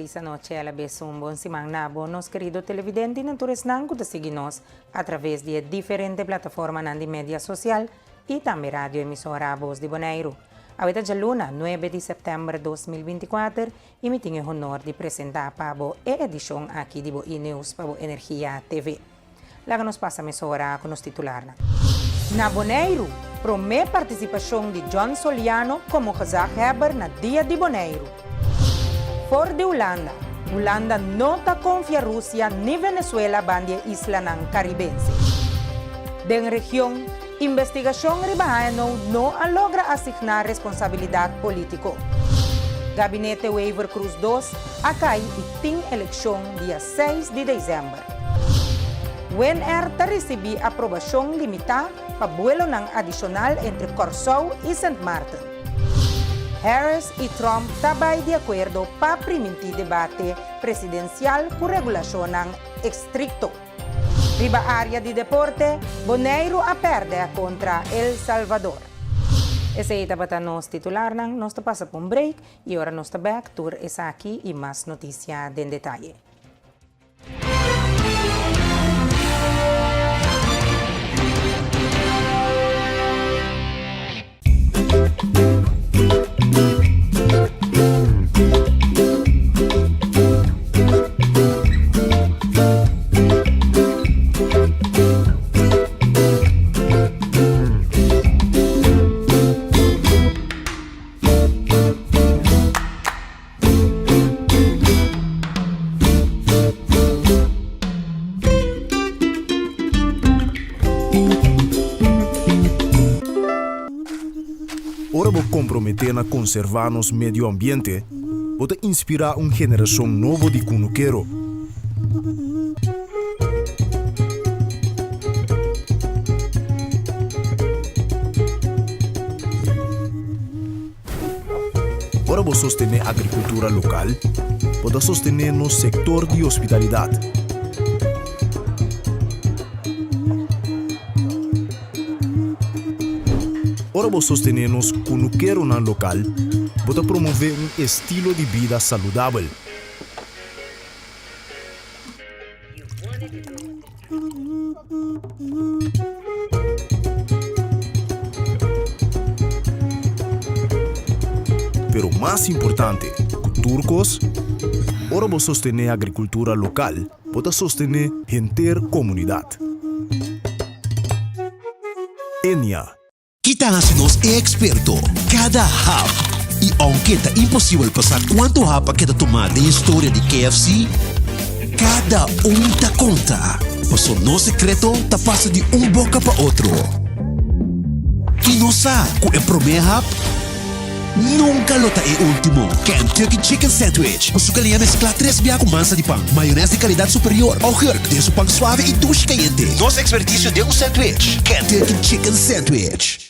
Felis anochi a la bes un bon siman na bo, nos kerido televidente i na tur esnan ku ta sigui nos a traves di e diferente plataformanan di media sosial i tambe radio emisora Bos di Boneiru. Awe ta djaluna, nuebe di sèptèmber 2024 i mi tin e honor di presentá pa bo e edishon aki di bo E-News pa bo Energia TV. Laga nos pasa mesora ku nos titularnan. Na Boneiru, promé partisipashon di John Soliano komo gezaghebber na Dia di Boneiru. For di Hulanda, Hulanda no ta konfia Rusia ni Venezuela bandi e islanan karibense. Den region, investigashon riba HNO no a logra asigná responsabilidat polítiko. Gabinete Wever-Croes dos a kai i tin elekshon dia seis di desèmber. Winair ta risibí aprobashon limitá pa buelonan adishonal entre Kòrsou i Sint Maarten. Harris i Trump ta bai di akuerdo pa primintí debate presidensial ku regulashonnan estrikto. Riba área di deporte, Boneiru a pèrdè kontra El Salvador. Esei tabata nos titularnan. Nos ta pasa pa un break i ora nos ta bèk tur esaki i mas notisia den detaye. Ora bo komprometé na konservá nos medio ambiente, bo ta inspirá un generashon nobo di kunukero. Ora bo sostené agrikultura lokal, bo ta sostené nos sektor di hospitalidat. Ora bo sostené nos kunukeronan lokal, bo ta promové un estilo di bida saludabel. Pero mas importante ku tur kos, ora bo sostené agrikultura lokal, bo ta sostené henter komunidat. Enia. Ki ta hasi nos e eksperto? Kada hap! I ounke ta imposibel pa sa kuantu hap a keda tumá den historia di KFC, kada un ta konta, paso nos sekreto ta pasa di un boka pa otro. I nos sa ku e promé hap nunka lo ta e último. Kentucky Chicken Sandwich, ku su kaliña mesklá tres bia ku mansa di pan, mayonès di kalidat superior, augurk den su pan suave i dushi kayente. Nos ekspertisio den un sandwich, Kentucky Chicken Sandwich.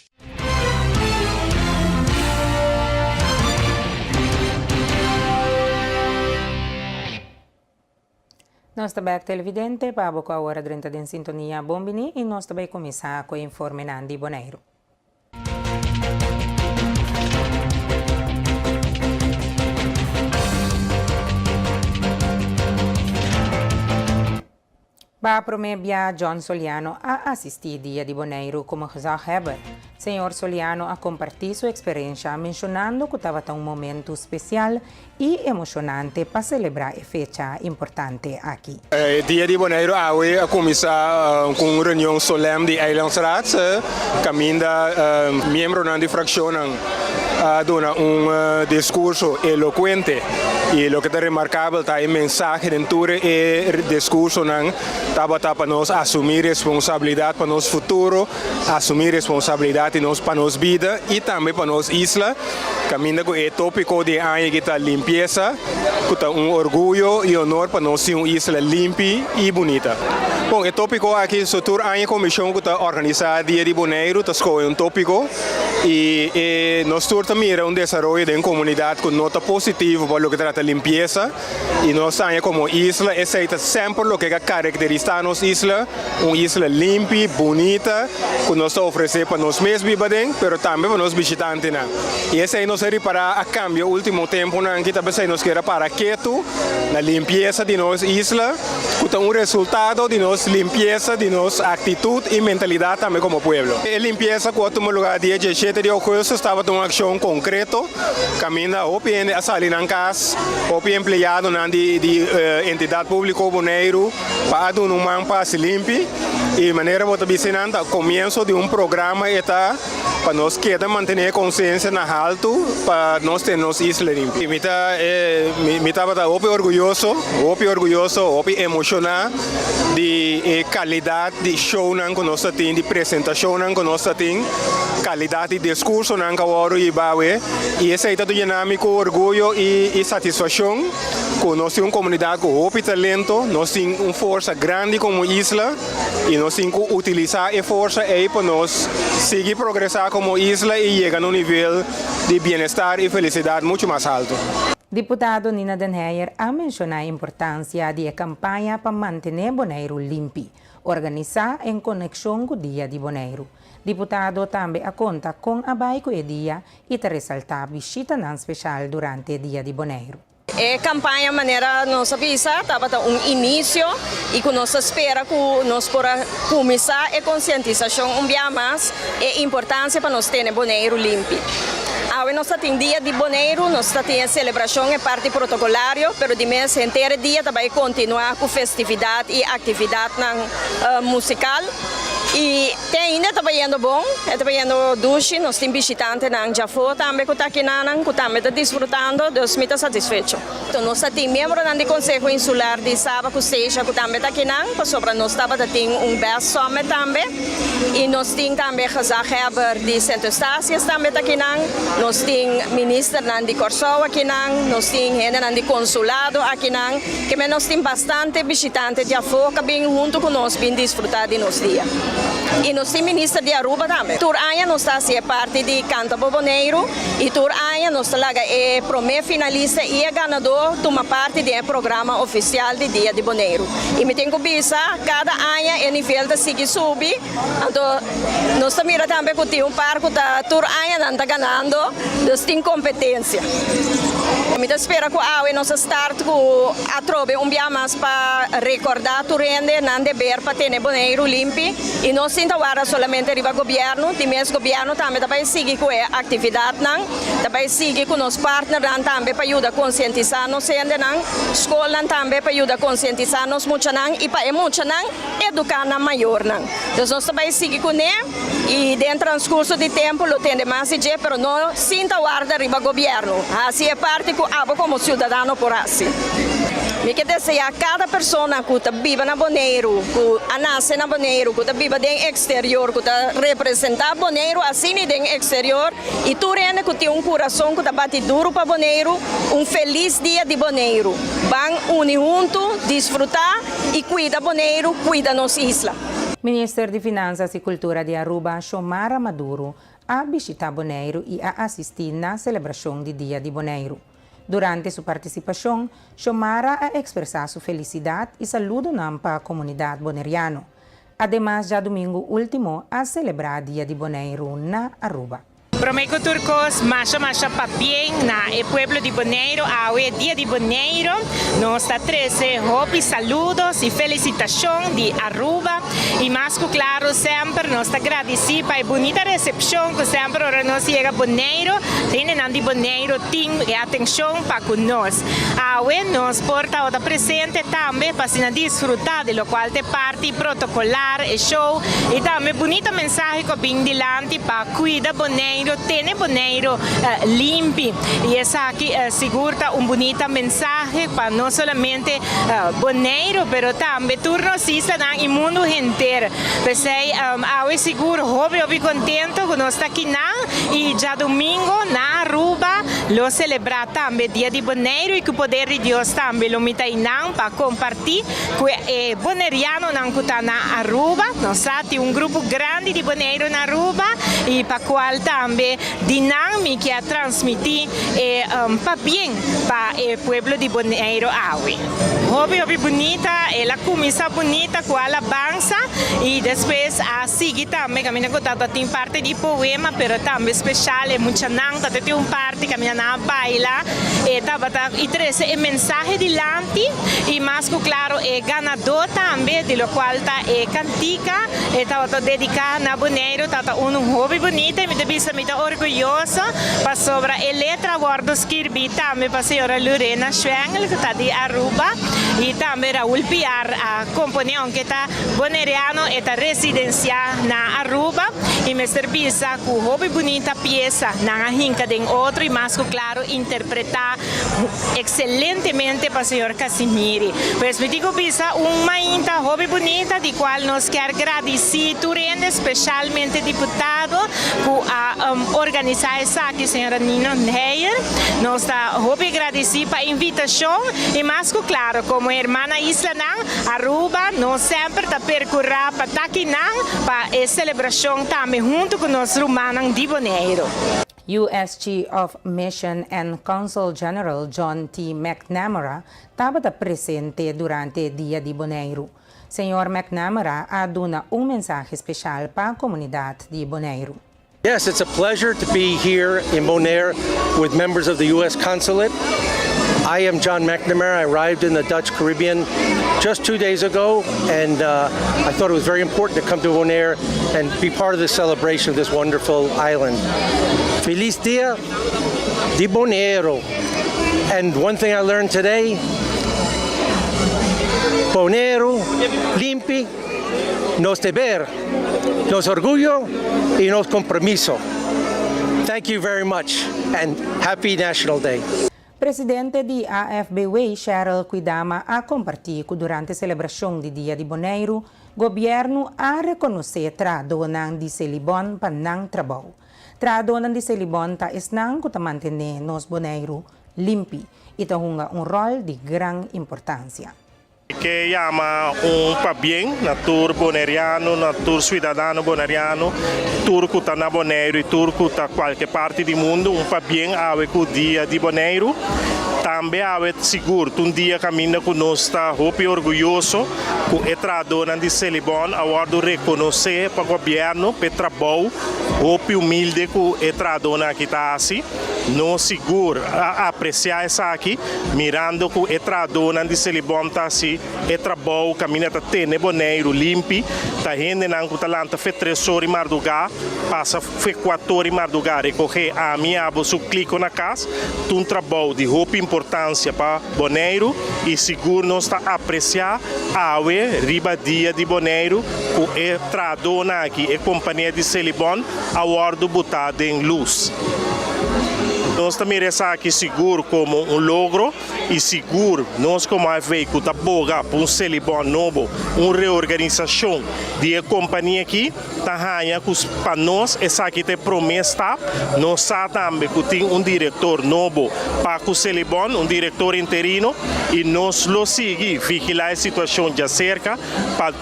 Nos ta bek televidente pa bo ku awor a drenta den sintonia bon bini i nos ta bai kuminsá ku e informenan di Boneiru. Pa promé bia John Soliano a asistí Dia di Boneiru komo gezaghebber. Señor Soliano a kompartí su eksperensha menshonando ku tabata un momentu spesial i emoshonante pa selebrá e fecha importante aki. E Dia di Boneiru awe a kuminsá ku un reunion solèm di Eilandsraad kaminda miembronan di frakshonnan a duna un diskurso elokuente i loke ta remarkabel ta e mensahe den tur e diskursonan tabata pa nos asumí responsabilidat pa nos futuro, asumí responsabilidat di nos pa nos bida i tambe pa nos isla. Kaminda ku e tópiko di e aña aki ta limpiesa, ku ta un orguyo i honor pa nos tin un isla limpi i bunita. Bon, e tópiko aki, so tur aña komishon ku ta organisá Dia di Boneiru ta skohe un tópiko i e nos tur ta mira un desaroyo den komunidat ku no ta positivo pa loke trata limpiesa i nos haña komo isla esei ta semper loke a karakterisá nos isla, un isla limpi, bunita ku nos ta ofresé pa nos mes biba den pero tambe pa nos bishitantenan. I esei nos a ripará a kambia último tempunan ki ta p'esei nos kier a para ketu na limpiesa di nos isla. Ku ta un resultado di nos limpiesa, di nos aktitut i mentalidat tambe komo pueblo. E limpiesa ku a tuma lugá dia diesshete di ougùstùs tabata un akshon konkreto kaminda hopi hende a sali nan kas, hopi empleadonan di di Entidat Públiko Boneiru pa a duna un man pa hasi limpi i manera bo ta bisa nan ta komienso di un programa e ta Pa nos keda mantené e konsiensia na haltu pa nos tene nos isla limpi. Mi ta mi tabata hopi orguyoso, hopi orguyoso, hopi emoshoná di e kalidat di shownan ku nos ta tin, di presentashonnan ku nos ta tin, kalidat di diskursonan ku a wòrdu hiba awe. I esei ta yena mi ku orguyo i satisfakshon ku nos tin un komunidat ku hopi talento, nos tin un forsa grandi komo isla. I nos tin ku utilisá e forsa ei pa nos sigui progresá komo isla i yega na un nivel di bienestar i felisidat muchu mas haltu. Diputado Nina den Heyer a menshoná e importansia di e kampaña pa mantené Boneiru limpi, organisá en konekshon ku Dia di Boneiru. Diputado tambe a konta kon a bai ku e dia i ta resaltá bishitanan speshal durante Dia di Boneiru. E kampaña manera nos a bisa tabata un inisio i ku nos ta spera ku nos por a kuminsá e konsientisashon un bia mas e importansia pa nos tene Boneiru limpi. Awe nos ta tin dia di Boneiru, nos ta tin e selebrashon e parti protokolario, pero di mes henter e dia ta bai kontinuá ku festividat i aktividatnan musikal i te ainda e ta bayendo bon, e ta bayendo dushi, nos tin bishitantenan djafó tambe ku ta akinanan ku tambe ta disfrutando, dus mi ta satisfecho. Nos ta tin miembronan di Konseho Insular di Saba ku Seisha ku tambe ta akinan, pasobra nos tabata tin un Best Summit tambe i nos tin tambe gezaghebber di Sint Eustatius tambe ta akinan, nos tin ministernan di Kòrsou akinan, nos tin hendenan di konsulado akinan. Keme nos tin bastante bishitante di afó ka bin huntu ku nos bin disfrutá di nos dia. I nos tin minister di Aruba tambe. Tur aña nos ta hasi e parti di Kanta bo Boneiru i tur aña nos ta laga e promé finalista i e ganadó tuma parti den e programa ofisial di Dia di Boneiru. I mi tin ku bisa kada aña e nivel ta sigui subi, anto nos ta mira tambe ku tin un par ku ta tur aña nan ta ganando, dus tin kompetensia. Mi ta spera ku awe nos a start ku atrobe un bia mas pa rekordá tur hende nan deber pa tene Boneiru limpi i no sinta warda solamente riba gobièrnu. Di mes gobièrnu tambe ta bai sigui ku e aktividatnan, ta bai sigui ku nos partnernan tambe pa yuda konsientisá nos hendenan, skolnan tambe pa yuda konsientisá nos muchanan i pa e muchanan eduká nan mayornan. Dus nos ta bai sigui kuné i den transkurso di tempu lo tende mas di dje, pero no sinta warda riba gobièrnu. Hasi e parti ku abo komo siudadano por hasi. Mi ke deseá kada persona ku ta biba na Boneiru, ku a nase na Boneiru, ku ta biba den eksterior, ku ta representá Boneiru asina den eksterior i tur hende ku tin un kurason ku ta bati duru pa Boneiru, un felis dia di Boneiru. Ban uni huntu, disfrutá i kuida Boneiru, kuida nos isla. Minister di Finansas i Kultura di Aruba, Xiomara Maduro, a bishitá Boneiru i a asistí na selebrashon di Dia di Boneiru. Durante su partisipashon, Xiomara a ekspresá su felisidat i saludonan pa komunidat boneriano. Ademas djadumingu último a selebrá Dia di Boneiru na Aruba. Promé ku tur kos, masha masha pabien na e pueblo di Boneiru. Awe Dia di Boneiru. Nos ta trese hopi saludos i felisitashon di Aruba. I mas ku klaru semper nos ta gradisí pa e bunita resepshon ku semper ora nos yega Boneiru, hendenan di Boneiru tin e atenshon pa ku nos. Awe nos por tabata presente tambe pa asina disfrutá di lokual ta e parti protokolar, e show i tambe bunita mensahe ku a bin dilanti pa Cuida Boneiru, tene Boneiru limpi. Y esaki sigur ta un bunita mensahe pa no solamente Boneiru, pero tambe tur nos islanan y mundo henter. P'esey awe sigur hopi hopi contento cu nos ta akinan y djadomingo na Aruba. lo selebrá tambe Dia di Boneiru i ku poder di Dios tambe lo mi ta einan pa kompartí ku e bonerianonan ku ta na Aruba. Nos sa tin un grupo grandi di Boneiru na Aruba i pa kual tambe di nan mi ke a transmití e pabien pa e pueblo di Boneiru awe. Hopi hopi bunita, el a kuminsá bunita ku alabansa i despues a sigui tambe kaminda ku tabata tin parti di poema pero tambe speshal e muchanan tabata tin un parti kaminda nan a baila e tabata i trese e mensahe dilanti i mas ku klaro e ganadó tambe di lokual ta e kantika e tabata dediká na Boneiru tabata unu hopi bunita i mi ta bisa mi ta orguyoso pasobra e letra a wòrdu skirbí tambe pa señora Lurena Schwengel ku ta di Aruba i tambe Raul Piar a komponé ounke ta Boneriano e ta residensiá na Aruba i mester bisa ku hopi bunita piesa nan a hinka den otro i mas ku klaro interpretá ekselentemente pa señor Casimiri. Pues mi tin ku bisa un mainta hopi bunita di kual nos kier gradisí tur hende speshalmente diputado ku a organisá esaki señora Nino Heyer. Nos ta hopi gradisí pa invitashon i mas ku klaro komo hermana islanan Aruba, nos semper ta percura pa ta kinan pa e celebracion tambe hunto cu nos rumannan di Boneiru. US Chief of Mission and Consul General John T. McNamara tabata presente durante Dia di Boneiru. Señor McNamara a duna un mensahe spesial pa komunidat di Boneiru. Yes, it's a pleasure to be here in Bonaire with members of the U.S. Consulate. I am John McNamara. I arrived in the Dutch Caribbean just 2 days ago, and I thought it was very important to come to Bonaire and be part of the celebration of this wonderful island. Felis Dia di Boneiru. And one thing I learned today, Boneiru, limpi, nos deber, nos orguyo y nos compromiso. Thank you very much and happy National Day. Presidente di AFBW, Cheryl Kwidama, a kompartí ku durante e selebrashon di Dia di Boneiru, gobièrnu a rekonosé trahadónan di Selibon pa nan trabou. Trahadónan di Selibon ta esnan ku ta mantené nos Boneiru limpi i ta hunga un ròl di gran importansia. Ke yama un pabien na tur boneriano, na tur siudadano boneriano, tur ku ta na Boneiru i tur ku ta kualke parti di mundu, un pabien awe ku Dia di Boneiru. Tambe awe sigur un dia kaminda ku nos ta hopi orguyoso ku e trahadónan di Selibon a wòrdu rekonosé pa gobièrnu pa e trabou hopi humilde ku e trahadónan aki ta hasi. Nos sigur a apresiá esaki mirando ku e trahadónan di Selibon ta hasi e trabou kaminda ta tene Boneiru limpi, ta hendenan ku ta lanta fe 3 or di mardugá, pasa fe 4 or di mardugá rekohé ami abo su kliko na kas, ta un trabou di hopi importansia pa Boneiru i sigur nos ta apresiá awe riba Dia di Boneiru ku e trahadónan aki, e kompania di Selibon a wòrdu botá den lus. Nos ta mira esaki sigur komo un logro i sigur nos komo AFB ku ta boga pa un Selibon nobo, un reorganisashon di e kompania aki, ta haña ku pa nos esaki ta e promé stap. Nos sa tambe ku tin un direktor nobo pa ku Selibon, un direktor interino, i nos lo sigui vigilá e situashon djaserka pa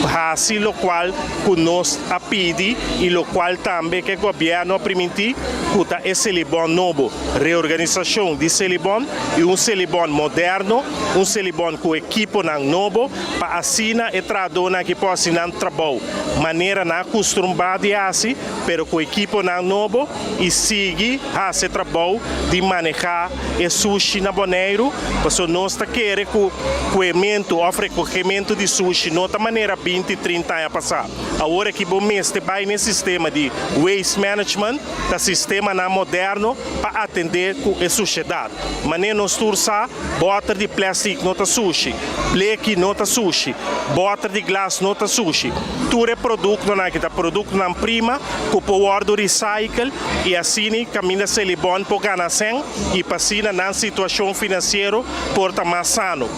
hasi lokual ku nos a pidi i lokual tambe ku gobièrnu a primintí ku ta e Selibon nobo, reorganisashon di Selibon i un Selibon moderno, un Selibon ku ekiponan nobo pa asina e trahadónan aki por hasi nan trabou manera nan a kustumbrá di hasi, pero ku ekiponan nobo i sigui hasi trabou di manehá e sushi na Boneiru, pasobra nos ta kere ku kuementu òf rekohementu di sushi no ta manera 20, 30 aña pasá. Awor aki bo mester bai den sistema di waste management, ta sistemanan moderno pa atendé ku e sushedat. Manera nos tur sa, bòter di plèstik no ta sushi, bleki no ta sushi, bòter di glas no ta sushi. Tur e produktonan aki ta produktonan prima ku por wòrdu recycle i asina kaminda Selibon por gana sèn i pa asina nan situashon finansiero por ta mas sano.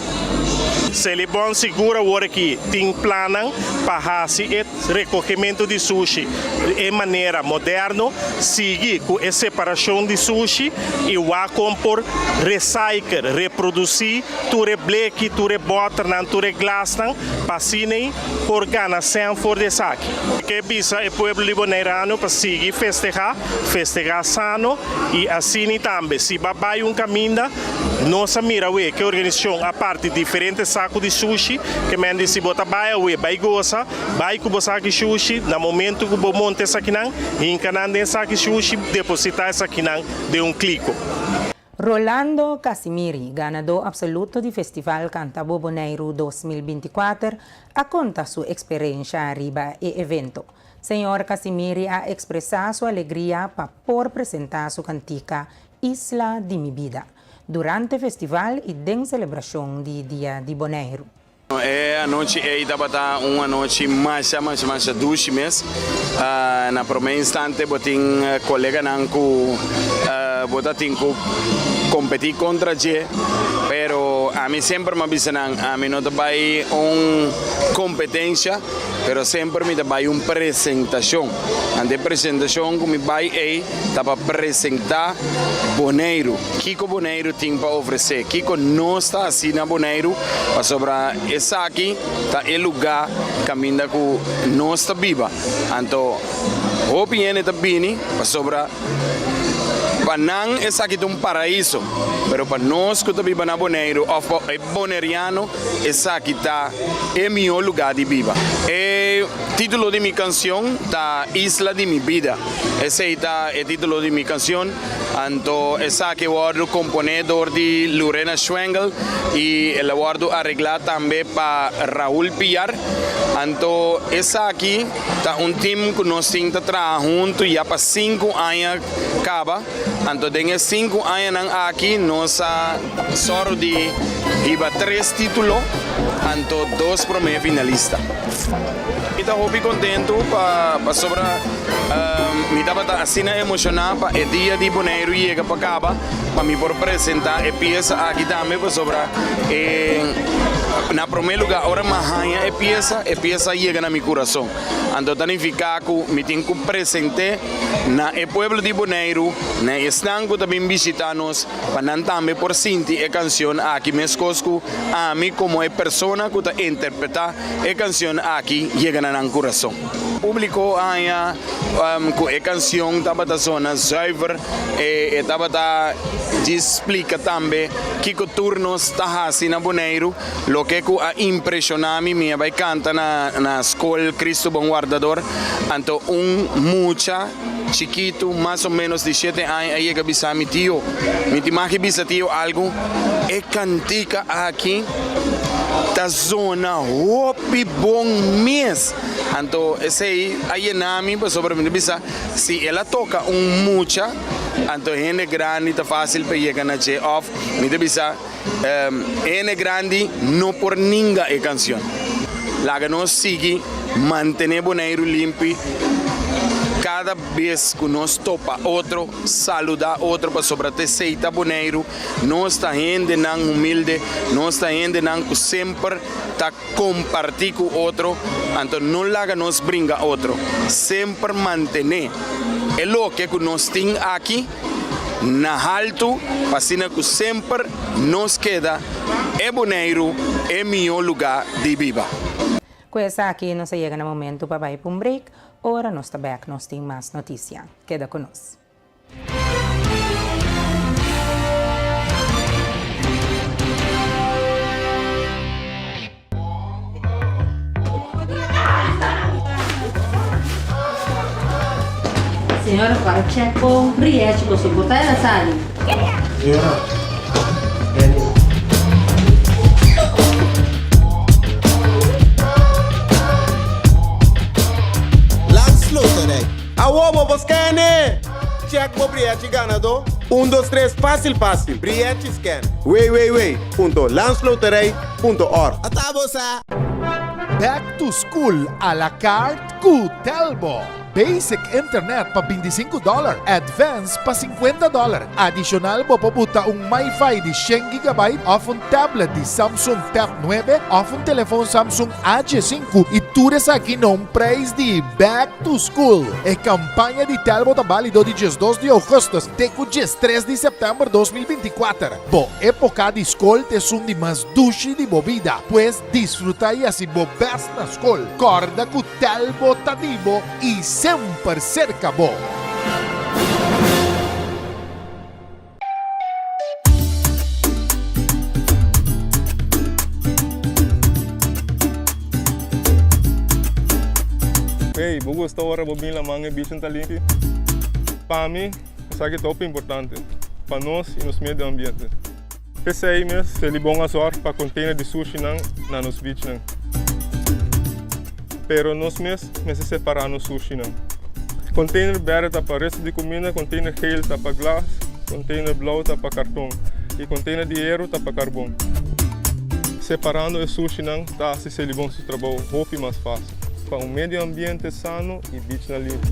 Selibon sigur awor aki tin plannan pa hasi e rekohementu di sushi e manera moderno, sigui ku e separashon di sushi i wak kon por recycle, reprodusí tur e bleki, tur e bòternan, tur e glasnan pa asina por gana sèn for di esaki. Ke bisa e pueblo di Bonairano pa sigui festehá, festehá sano i asina tambe si ba bai un kaminda nos a mira awe ke organisashon a parti diferente saku di sushi ke men di si bo ta bai awe bai gosa bai ku bo saki shushi na momento ku bo monta esakinan hinka nan den saki shushi depositá esakinan den un kliko. Rolando Casimiri, ganadó apsoluto di Festival Canta Bo Boneiru 2024, a konta su eksperensha riba e evento. Señor Casimiri a ekspresá su alegria pa por presentá su kantika Isla di mi bida durante festival i den selebrashon di Dia di Boneiru. E anochi ei tabata un anochi masha masha masha dushi mes. Na prome instante bo tin koleganan ku bo ta tin ku kompetí kontra dje, pero ami semper m'a bisa nan, ami no ta bai un kompetensha, pero semper mi ta bai un presentashon. Anto e presentashon ku mi bai ei ta pa presentá Boneiru. Kiko Boneiru tin pa ofresé? Kiko nos ta hasi na Boneiru? Pasobra esaki ta e lugá kaminda ku nos ta biba. Anto hopi hende ta bini pasobra pa nan esaki ta un paraiso, pero pa nos ku ta biba na Boneiru òf pa e boneriano esaki ta e mihó lugá di biba. E título di mi kanshon ta Isla di mi bida. Esei ta e título di mi kanshon. Anto esaki a wòrdu komponé dor di Lurena Schwengel i el a wòrdu areglá tambe pa Raul Piar. Anto esaki ta un tim ku nos tin ta traha huntu ya pa sinku aña kaba. Anto den e sinku añanan aki nos a sòru di hiba tres título, anto dos promé finalista. Mi ta hopi kontentu pasobra mi tabata asina emoshoná pa e dia di Boneiru yega pa kaba pa mi por presentá e piesa aki tambe pasobra e na promé lugá ora mi a haña e piesa, e piesa a yega na mi kurason. Anto ta nifiká ku mi tin ku present'é na e pueblo di Boneiru, na esnan ku ta bin bishitá nos, pa nan tambe por sinti e kansion aki meskos ku ami komo e persona ku ta interpretá e kansion aki yega na nan kurason. Públiko a haña ku e kansion tabata sona zuiver, e tabata djis splika tambe kiko tur nos ta hasi na Boneiru. Loke ku a impreshoná mi, mi a bai kanta na na skol Cristo Bon Wardador, anto un mucha chikitu mas o ménos di shete aña a yega bisa mi, Tio, mi tin mag bisa tio algu? E kantika aki ta zona hopi bon mes. Anto esei a yena mi pasobra mi ta bisa si el a toka un mucha, anto hende grandi ta fásil pa yega na dje òf mi ta bisa. Hende grandi no por ninga e kanshon. Laga nos sigui mantené Boneiru limpi. Kada bes ku nos topa otro, saludá otro pasobra ta esei ta Boneiru. Nos ta hendenan humilde, nos ta hendenan ku semper ta kompartí ku otro. Anto no laga nos bringa otro. Semper mantené e loke ku nos tin aki. Na haltu pa asina ku semper nos keda e Boneiru e mihó lugá di biba. Ku esaki nos a yega na momentu pa bai pa un break, ora nos ta bek nos tin mas notisia. Keda ku nos. Señora para check bo rièchi bo soporta el a sali. Señora, Benny. Landsloterij. Awo bo por scan-e! Check bo brièchi ganadó. Un dos tres fásil fásil. Brièchi scan. Www punto landsloterij. Punto org. Ata bo sa! Back to school a la carte ku Telbo! Basic Internet pa 25 dòler, Advance pa 50 dòler. Adishonal bo por buta un MiFi di shen gigabyte òf un tablet di Samsung Tab nuebe òf un telefon Samsung A 5 i tur esaki na un preis di Back to School. E kampaña di Telbo ta bálido di 12 di ougùstùs te ku 13 di sèptèmber 2024. Bo époka di skol ta esun di mas dushi di bo bida, pues disfrutá i hasi bo bèst na skol. Kòrda ku Telbo ta di bo i semper serka bo. Hey, bo gusta ora bo bin laman e bichin ta limpi? Pa mi, esaki ta hopi importante pa nos y nos medio ambiente. P'esei mes, Selibon a zòrg pa container di sushinan na nos beachnan. Pero nos mes mester separá nos sushinan. Container berde ta pa resto di cuminda, container geel ta pa glas, container blou ta pa carton y container di heru ta pa carbon. Separando e sushinan ta haci Selibon su trabou hopi mas fácil pa un medio ambiente sano y beachnan limpi.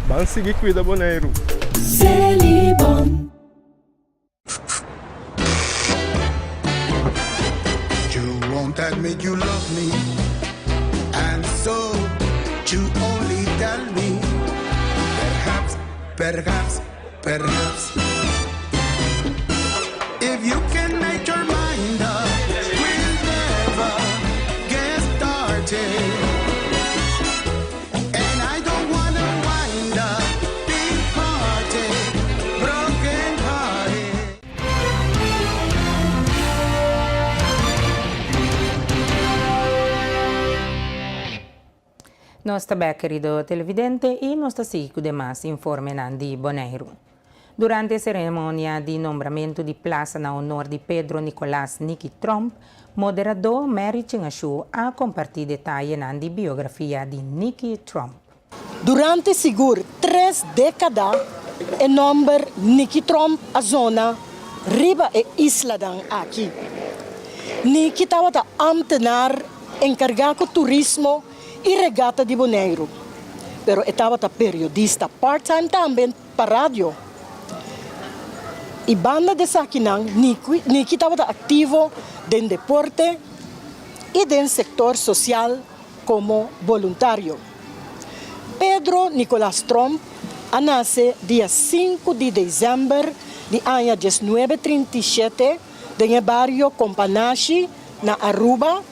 Ban sigui cuida Boneiru! Selibon. You won't admit you love me And so you only tell me Perhaps, perhaps, perhaps If you can make your mind up We'll never get started And I don't wanna wind up Departed, broken hearted Nos ta bek kerido televidente i nos ta sigui ku demas informenan di Boneiru. Durante e seremonia di nombramentu di plasa na honor di Pedro Nicolas Niki Tromp, moderadó Mary Chingashu a kompartí detayenan di biografia di Niki Tromp. Durante sigur tres dékada e nòmber Niki Tromp a zona riba e islanan aki. Niki tabata ámtenar enkargá ku turismo i regata di Boneiru, pero e tabata periodista part-time tambe pa radio. I banda di esakinan Niki tabata aktivo den deporte i den sektor sosial komo boluntario. Pedro Nicolas Tromp a nase dia sinku di desèmber di aña diesnuebe 37 den e bario Companashi na Aruba,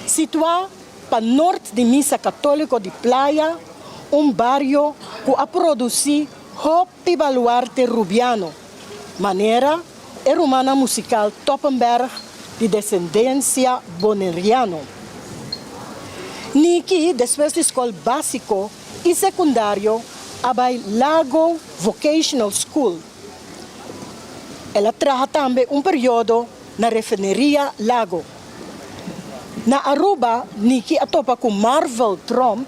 situá pa nort di Misa Katóliko di Playa, un bario ku a produsí hopi baluarte rubiano, manera e rumannan musikal Toppenberg di desendensia boneriano. Niki despues di skol básiko i sekundario a bai Lago Vocational School. El a traha tambe un periodo na Refineria Lago. Na Aruba, Niki a topa ku Marvel Tromp,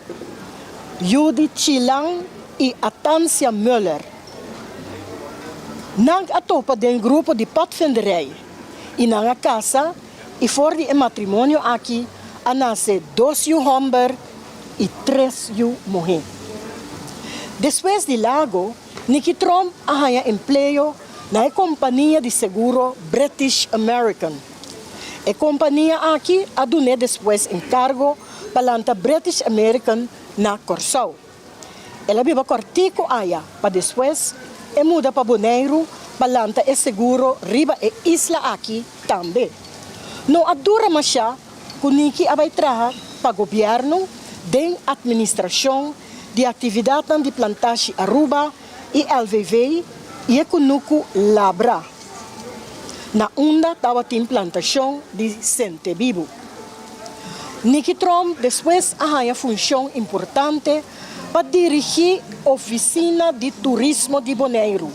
yu di Chilan i Atancia Muller. Nan a topa den grupo di padvinderij i nan a kasa i for di e matrimonio aki a nase dos yu hòmber i tres yu muhé. Despues di Lago, Niki Tromp a haña empleo na e kompania di seguro British American. E kompania aki a dun'é despues enkargo pa lanta British American na Kòrsou. El a biba kòrtiku aya pa despues e muda pa Boneiru pa lanta e seguro riba e isla aki tambe. No a dura mashá ku Niki a bai traha pa gobièrnu den atministrashon di aktividatnan di Plantashi Aruba i LVV i e kunuku Labra, na unda tabatin plantashon di sentebibu. Niki Tromp despues a haña funshon importante pa dirigí Ofisina di Turismo di Boneiru,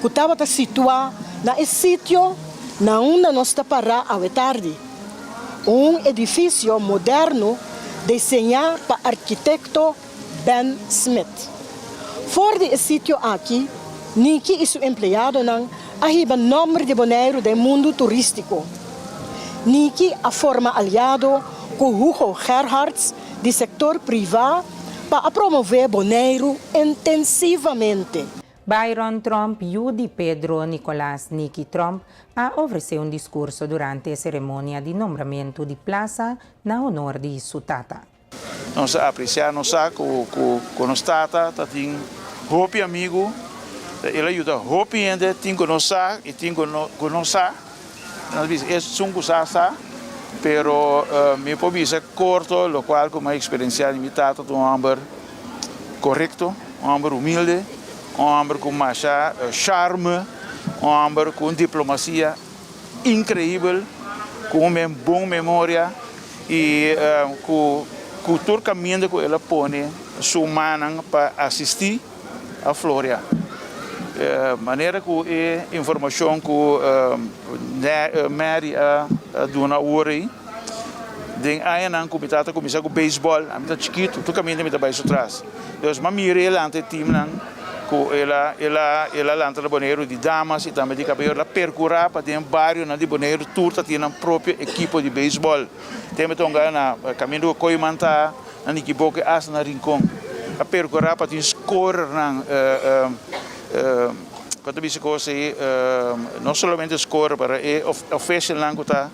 ku tabata situá na e sitio na unda nos ta pará awe tardi, un edifisio moderno diseñá pa arkitekto Ben Smith. For di e sitio aki, Niki i su empleadonan a hiba nòmber di Boneiru den mundu turístiko. Niki a forma aliado ku Hugo Gerharts. di sektor privá pa a promové Boneiru intensivamente. Byron Tromp, yu di Pedro Nicolas Nicky Tromp, a ofresé un diskurso durante e seremonia di nombramentu di plasa na honor di su tata. Nos ta apresiá, nos sa ku ku nos tata ta tin hopi amigu, el a yuda hopi hende, tin ku nos sa i tin ku no ku no sa. Nos bisa esun ku sa sa, pero mi por bisa korto lokual ku mi a eksperensiá di mi tata ta un hòmber korekto, un hòmber humilde, un hòmber ku masha sharme, un hòmber ku un diplomasia inkreibel, ku un bon memoria i ku ku tur kaminda ku el a pone su mannan pa asistí a floria. Manera ku e informashon ku Mary a duna awor ei, den añanan ku mi tata kuminsá ku beisbòl, ami ta chikitu, tur kaminda mi ta bai su tras. Dus mi a mira e lanta e timnan ku el a el a el a lanta na Boneiru di damas i tambe di kabayero. El a perkurá pa den barionan di Boneiru tur ta tin nan propio ekipo di beisbòl. Te mi ta hunga na kaminda ku Kooiman ta, na Nikiboke asta na Rincon. A perkurá pa tin skorernan kon ta bisa kos ei no solamente skorer pero e officialnan ku ta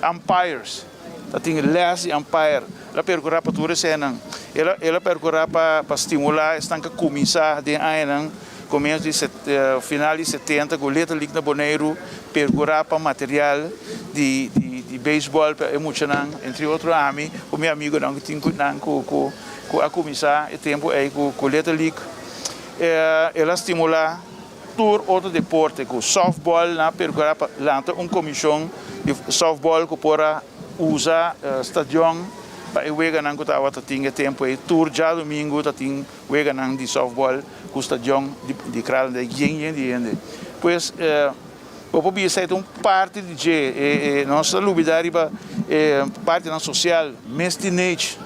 umpires. Ta tin les di umpire. El a percura pa tur esenan. El a el a percura pa pa stimula esnan ke cuminsa den añanan comienzo di final di setenta cu Little League na Boneiru percura pa material di di di baseball pa e muchanan entre otro ami cu mi amigonan cu tin cu nan cu cu cu a cuminsa e tempo ey cu cu Little League. El a stimula. Tur otro deporte ku softball nan a perkurá pa lanta un komishon di softball ku por a usa stadion pa e weganan ku tabata tin e tempu ei. Tur djadumingu ta tin weganan di softball ku stadion di Kralendijk yen yen di hende. Pues bo por bisa e ta un parti di dje. Nos ta lubida riba e partinan sosial, mes teenage,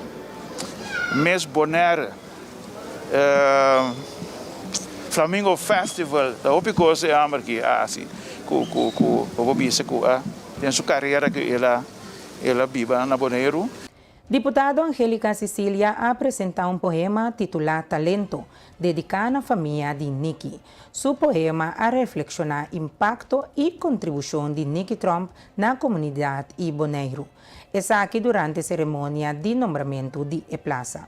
mes Bonaire. Flamingo Festival ta hopi kos e homber aki a hasi ku ku ku bo por bisa ku a den su karera ku el a el a biba na Boneiru. Diputado Angelica Cicilia a presentá un poema titulá Talento, dediká na famia di Nicky. Su poema a reflekshoná impakto i kontribushon di Nicky Tromp na komunidat i Boneiru. Esaki durante seremonia di nombramentu di e plasa.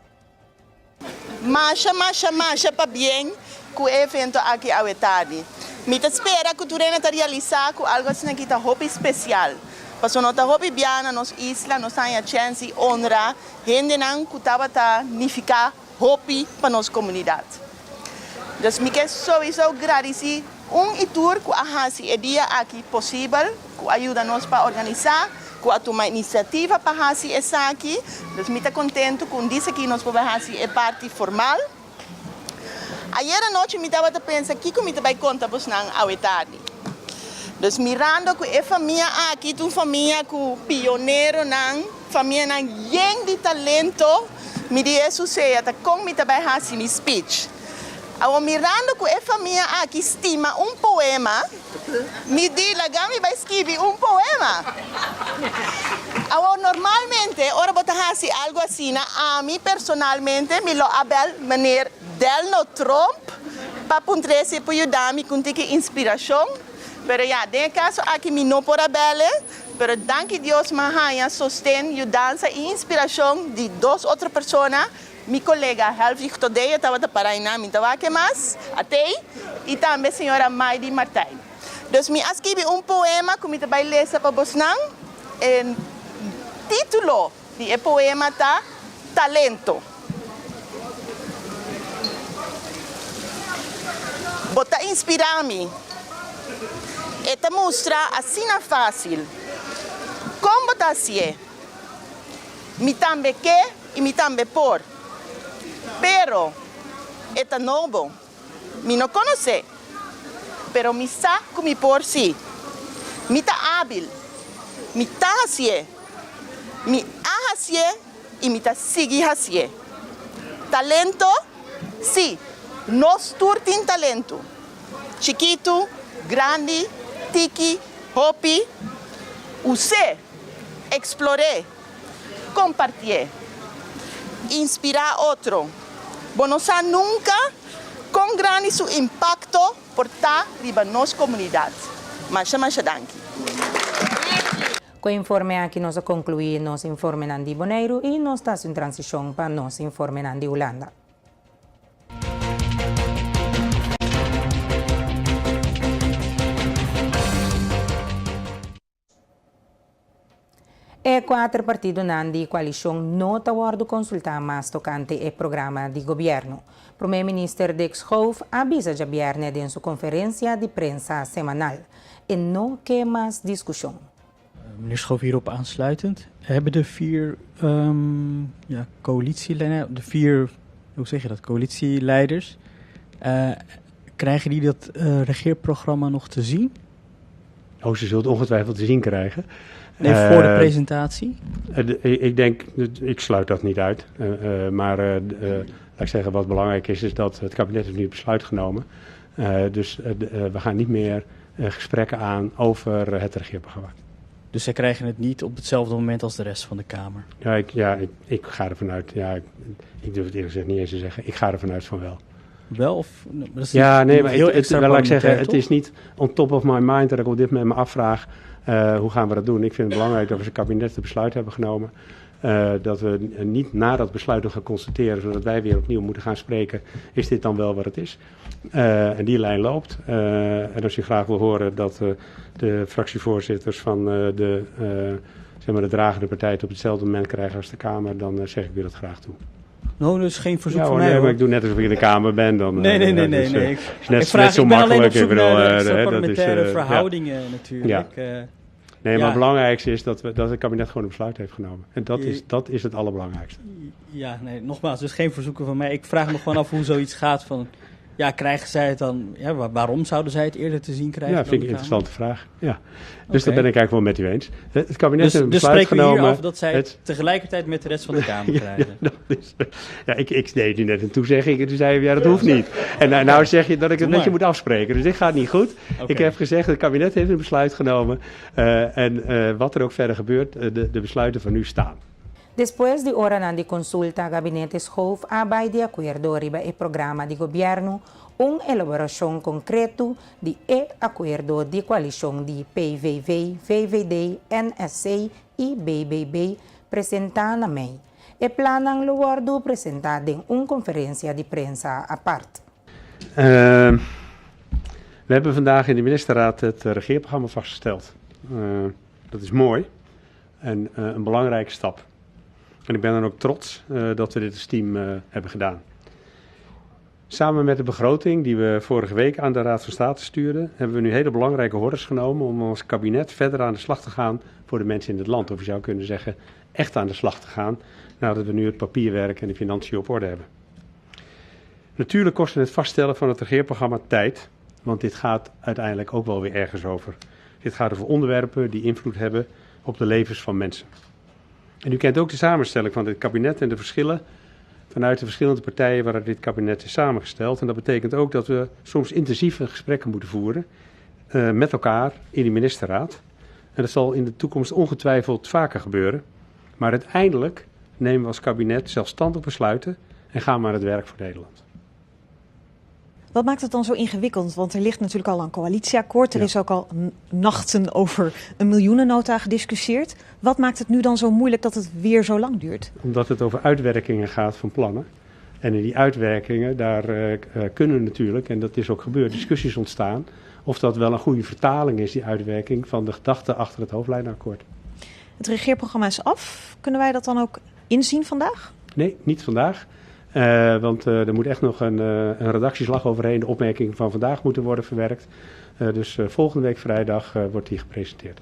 Masha masha masha pabien ku e evento aki awe tardi. Mi ta spera ku tur hende ta realisá ku algu asina aki ta hopi spesial. Pasobra no ta hopi bia na nos isla nos haña chèns di onra hendenan ku tabata nifiká hopi pa nos komunidat. Dus mi ke souiso gradisí un i tur ku a hasi e dia aki posibel, ku a yuda nos pa organisá, ku a tuma inisiativa pa hasi esaki. Dus mi ta kontentu ku un dis aki nos por bai hasi e parti formal. Ayer anochi mi tabata pensa kiko mi ta bai konta bosnan awe tardi. Dus mirando ku e famia aki ta un famia ku pioneronan, famianan yen di talento, mi di e susea ta kon mi ta bai hasi mi speech. Awor mirando ku e famia aki stima un poema, mi di laga mi bai skibi un poema. Awor normalmente ora bo ta hasi algu asina, ami personalmente mi lo a bel meneer Delno Tromp pa puntr'é si e por yuda mi ku un tiki inspirashon. Pero ya, den e kaso aki mi no por a bèl'e, pero danki Dios mi a haña sosten, yudansa i inspirashon di dos otro persona, mi kolega Helvig Todea tabata para einan, mi ta wak e mas, atei, i tambe señora Maidi Martijn. Dus mi a skibi un poema ku mi ta bai lesa pa bosnan. E título Di e poema ta Talento. Bo ta inspirá mi. E ta mustra asina fásil. Kon bo ta hasié? Mi tambe ke i mi tambe por. Pero, e ta nobo. Mi no konosé, pero mi sa ku mi por sí. Mi ta ábil. Mi ta hasié. Mi a hasié i mi ta sigui hasié. Talento? Sí, nos tur tin talento. Chikitu, grandi, tiki, hopi. Us'é, eksplor'é, kompartié. Inspirá otro. Bo no sa nunka kon grandi su impakto por ta riba nos komunidat. Masha masha danki. Ku e informe aki nos a konkluí nos informenan di Boneiru i nos ta hasi un transishon pa nos informenan di Hulanda. E kuater partidonan di koalishon no ta wòrdu konsultá mas tokante e programa di gobièrnu. Promé Minister Dick Schoof a bisa djabièrnè den su konferensia di prensa semanal. E no ke mas diskushon. Meneer Schoof, hierop aansluitend, hebben de vier um, ja, coalitieleiders, de vier, hoe zeg je dat, coalitieleiders, uh, krijgen die dat uh, regeerprogramma nog te zien? Oh, ze zullen het ongetwijfeld te zien krijgen. Nee, voor de presentatie? Ik denk, ik sluit dat niet uit. Maar laat ik zeggen, wat belangrijk is, is dat het kabinet heeft nu het besluit genomen. Dus we gaan niet meer gesprekken aan over het regeerprogramma. Dus zij krijgen het niet op hetzelfde moment als de rest van de Kamer? Ja, ik, ja, ik, ik ga ervan uit. Ja, ik, ik durf het eerlijk gezegd niet eens te zeggen. Ik ga ervan uit van wel. Wel? Of, dat is ja, nee, maar heel het, het, laat ik zeggen, het is niet on top of my mind dat ik op dit moment me afvraag hoe gaan we dat doen. Ik vind het belangrijk dat we als een kabinet het besluit hebben genomen. Dat we niet na dat besluit nog gaan constateren, zodat wij weer opnieuw moeten gaan spreken, is dit dan wel wat het is? En die lijn loopt. En als u graag wil horen dat de fractievoorzitters van de, zeg maar de dragende partij het op hetzelfde moment krijgen als de Kamer, dan zeg ik u dat graag toe. No, dus geen verzoek ja, van hoor, mij. Nee, hoor. maar ik doe net alsof ik in de Kamer ben. Dan, nee, nee, nee, nee. Dus, nee. Ik, is net, ik vraag, net zo ik ben makkelijk. alleen op zoek ik bedoel, naar de uh, parlementaire dat is, verhoudingen ja. natuurlijk. Ja. Nee, maar ja. het belangrijkste is dat, we, dat het kabinet gewoon een besluit heeft genomen. En dat is, dat is het allerbelangrijkste. Ja, nee, nogmaals, dus geen verzoeken van mij. Ik vraag me gewoon af hoe zoiets gaat van... Ja, krijgen zij het dan... Ja, waarom zouden zij het eerder te zien krijgen? Ja, vind ik een dan de Kamer? interessante vraag. Ja. Dus Oké. dat ben ik eigenlijk wel met u eens. Het kabinet Dus, heeft een dus besluit spreken we hier genomen. af dat zij Het- tegelijkertijd met de rest van de Kamer Ja, krijgen? ja, dat is, ja, ik deed nu net een toezegging en toen zei je, ja, dat hoeft niet. En nou, nou zeg je dat ik het Doe met je maar. moet afspreken. Dus dit gaat niet goed. Oké. Ik heb gezegd, het kabinet heeft een besluit genomen. En wat er ook verder gebeurt, de besluiten van nu staan. Despues di oranan di konsulta Gabinete Schoof a bai di akuerdo riba e programa di gobièrnu, un elaborashon konkreto di e akuerdo di koalishon di PVV, VVD, NSC i BBB presentá na mei. E plannan lo wòrdu presentá den un konferensia di prensa apart. We hebben vandaag in de ministerraad het regeerprogramma vastgesteld. Dat is mooi en een belangrijke stap. En ik ben dan ook trots dat we dit als team hebben gedaan. Samen met de begroting die we vorige week aan de Raad van State stuurden, hebben we nu hele belangrijke hordes genomen om als kabinet verder aan de slag te gaan voor de mensen in het land. Of je zou kunnen zeggen, echt aan de slag te gaan, nadat we nu het papierwerk en de financiën op orde hebben. Natuurlijk kostte het vaststellen van het regeerprogramma tijd, want dit gaat uiteindelijk ook wel weer ergens over. Dit gaat over onderwerpen die invloed hebben op de levens van mensen. En u kent ook de samenstelling van dit kabinet en de verschillen vanuit de verschillende partijen waaruit dit kabinet is samengesteld. En dat betekent ook dat we soms intensieve gesprekken moeten voeren met elkaar in de ministerraad. En dat zal in de toekomst ongetwijfeld vaker gebeuren. Maar uiteindelijk nemen we als kabinet zelfstandig besluiten en gaan we aan het werk voor Nederland. Wat maakt het dan zo ingewikkeld? Want er ligt natuurlijk al een coalitieakkoord. Er is ook al nachten over een miljoenennota gediscussieerd. Wat maakt het nu dan zo moeilijk dat het weer zo lang duurt? Omdat het over uitwerkingen gaat van plannen. En in die uitwerkingen, daar kunnen natuurlijk, en dat is ook gebeurd, discussies ontstaan. Of dat wel een goede vertaling is, die uitwerking van de gedachte achter het hoofdlijnenakkoord. Het regeerprogramma is af. Kunnen wij dat dan ook inzien vandaag? Nee, niet vandaag. Want er moet echt nog een redactieslag overheen. De opmerkingen van vandaag moeten worden verwerkt. Dus volgende week vrijdag wordt die gepresenteerd.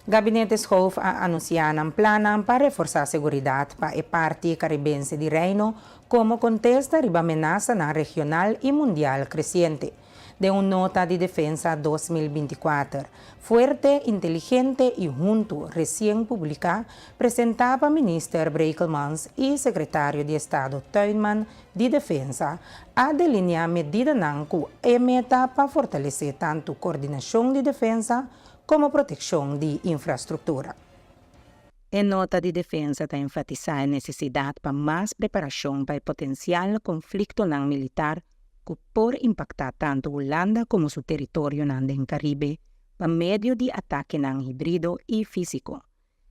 Gabinete Schoof a anunsiá nan plannan pa reforsá seguridat pa e parti karibense di Reino komo kontesta riba menasanan regional i mundial kresiente. Den un nota di Defensa 2024, Fuerte, Inteligente i Huntu resien publiká, presentá pa Minister Brekelmans i Sekretario di Estado Tuinman di Defensa, a delineá medidanan ku e meta pa fortalesé tantu kordinashon di defensa komo protekshon di infrastruktura. E nota di Defensa ta enfatisá e nesesidat pa mas preparashon pa e potensial konfliktonan militar ku por impaktá tantu Hulanda komo su teritorionan den Karibe pa medio di atakenan hibrido i físiko.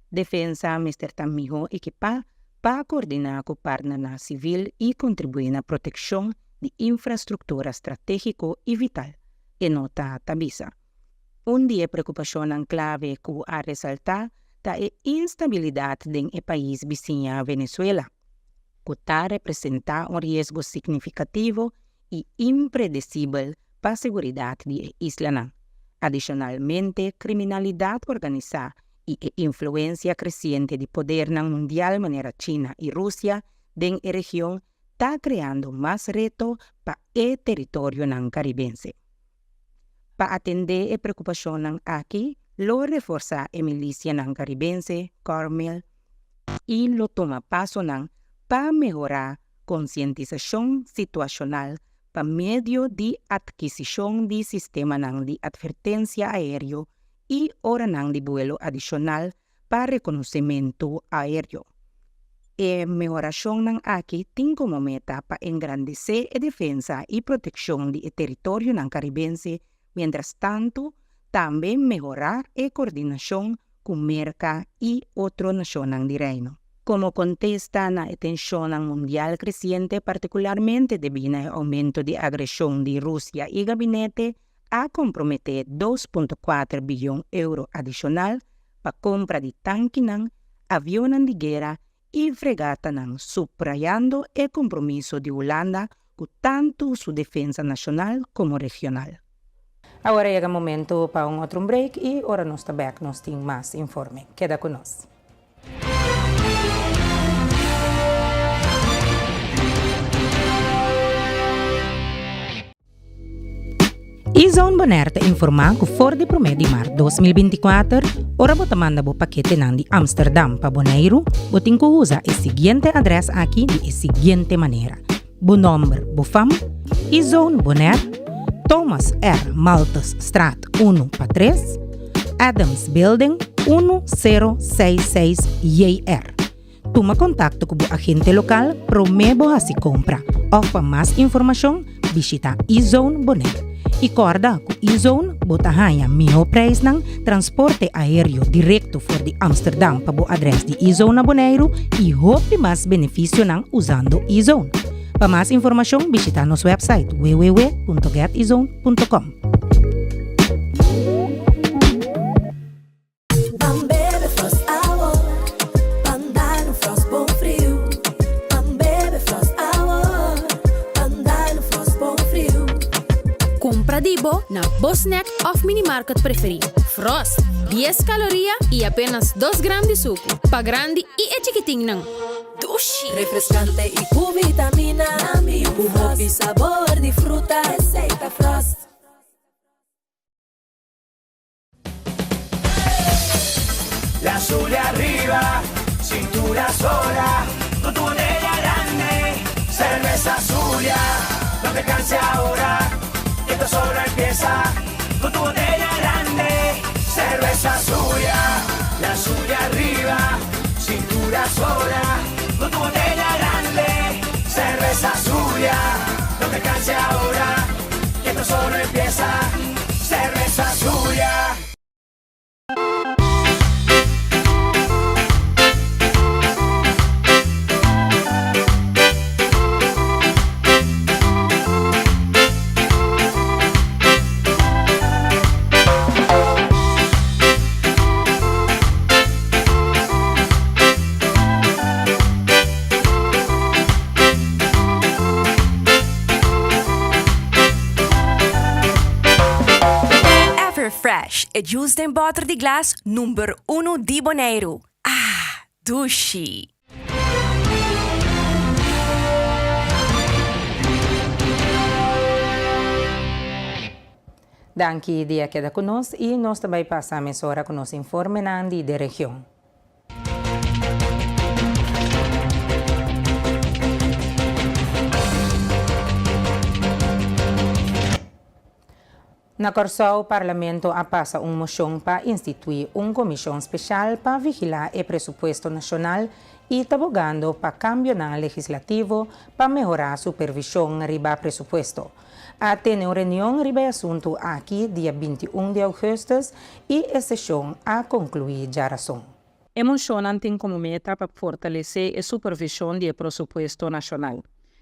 Defensa mester ta mihó ekipá pa koordiná ku partnernan sivil i kontribuí na protekshon di infrastruktura stratégiko i vital, e nota ta bisa. Un di e preokupashonnan klave ku a resaltá ta e instabilidat den e pais bisiña Venezuela, ku ta representá un riesgo signifikativo i impredesibel pa seguridat di e islanan. Adishonalmente, kriminalidat organisá i e influensia kresiente di podernan mundial manera China i Rusia den e region ta kreando mas reto pa e teritorionan karibense. Pa atendé e preokupashonnan aki lo reforsá e milisianan karibense, Carmil, i lo tuma pasonan pa mehorá konsientisashon situashonal pa medio di atkisishon di sistemanan di atvertensia aéreo i oranan di buelo adishonal pa rekonosementu aéreo. E mehorashonnan aki tin komo meta pa engrandesé e defensa i protekshon di e teritorionan karibense, miéntras tantu tambe mehorá e kordinashon ku Merka i otro nashonnan di Reino. Komo kontesta na e tenshonnan mundial kresiente, partikularmente debí na e oumento di agreshon di Rusia i gabinete a komprometé 2.4 biyon euro adishonal pa kompra di tankinan, avionnan di guera i fregatanan, suprayando e kompromiso di Hulanda ku tantu su defensa nashonal komo regional. Awor a yega momento pa un otro break i ora nos ta bek nos tin mas informe. Keda ku nos. E-Zone Bonaire ta informá ku for di promé di mart 2024, ora bo ta manda bo paketenan di Amsterdam pa Boneiru, bo tin ku usa e siguiente adrès aki di e siguiente manera, Bo nòmber, bo fam, E-Zone Bonaire, Thomas R. Malthusstraat unu pa tres, Adams Building, unu sero seis seis JR. Tuma kontakto ku bo agente lokal promé bo hasi kompra òf pa mas informashon bishita E-Zone Bonaire. I kòrda ku E-Zone bo ta haña mihó preisnan, transporte aéreo direkto for di Amsterdam pa bo adrès di E-Zone na Boneiru i hopi mas benefisionan usando E-Zone. Pa mas informashon bishita nos wèpsait www.getezone.com. Ban bebe Frost awor, ban dal un Frost bon friu. Ban bebe Frost awor, ban dal un Frost bon friu. Kumpra di bo na bo snack òf minimarket preferí. Frost, dies kaloria i apenas dos gram di suku, pa grandi i e chikitinnan. Dushi, refreskante i ku vitamina, ku hopi sabor di fruta, esei ta Frost. La Zulia arriba, cintura sola, con tu botella grande, cerveza Zulia, no te canses ahora, que esto solo empieza, con tu botella grande, cerveza Zulia, la Zulia arriba, cintura sola, con tu botella grande, cerveza Zulia, no te canses ahora, que esto solo empieza, cerveza Zulia. Everfresh, e juice den bòter di glas number unu di Boneiru. Ah, dushi! Danki di a keda ku nos i nos ta bai pasa mesora ku nos informenan di de region. Na Kòrsou, Parlamento a pasa un moshon pa instituí un komishon speshal pa vigilá e presupuesto nashonal i ta bogando pa kambionan legislativo pa mehorá supervishon riba presupuesto. A tene un reunion riba e asuntu aki dia 21 di ougùstùs i e seshon a konkluí djarason. E moshonnan tin komo meta pa fortalesé e supervishon di e presupuesto nashonal.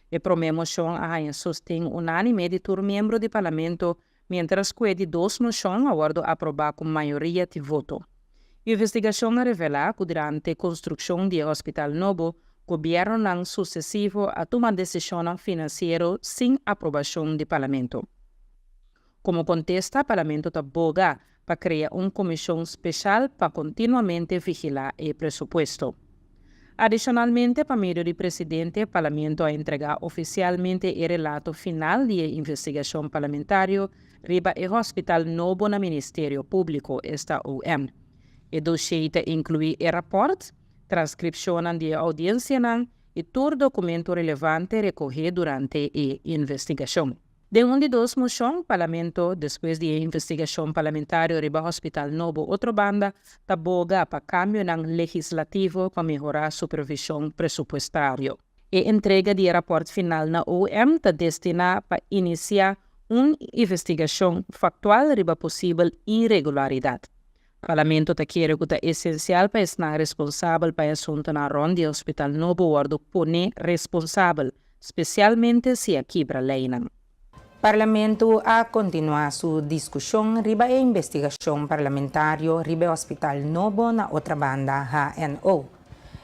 E promé moshon a haña sosten unánime di tur miembro di Parlamento, miéntras ku e di dos moshon a wòrdu aprobá ku mayoria di voto. Investigashon a revelá ku durante konstrukshon di e hospital nobo, gobièrnunan susesivo a tuma desishonnan finansiero sin aprobashon di Parlamento. Komo kontesta, Parlamento ta boga pa krea un komishon speshal pa kontinuamente vigilá e presupuesto. Adishonalmente, pa medio di presidente, Parlamento a entregá ofisialmente e relato final di e investigashon parlamentario riba e hospital nobo na Ministerio Públiko, esta OM. E doshé ta inkluí e rapòrt, transkripshonnan di e oudiensianan i tur dokumento relevante rekohé durante e investigashon. Den un di dos moshon, Parlamento, despues di e investigashon parlamentario riba Hospital Nobo Otrobanda, ta boga pa kambionan legislativo pa mehorá supervishon presupuestario. E entrega di e rapòrt final na OM ta destiná pa inisiá un investigashon faktual riba posibel iregularidat. Parlamento ta kere ku ta esensial pa esnan responsabel pa e asuntunan rònt di e Hospital Nobo wòrdu poné responsabel, spesialmente si a kibra leinan. Parlamento a kontinuá su diskushon riba e investigashon parlamentario riba e hospital nobo na Otrabanda, HNO.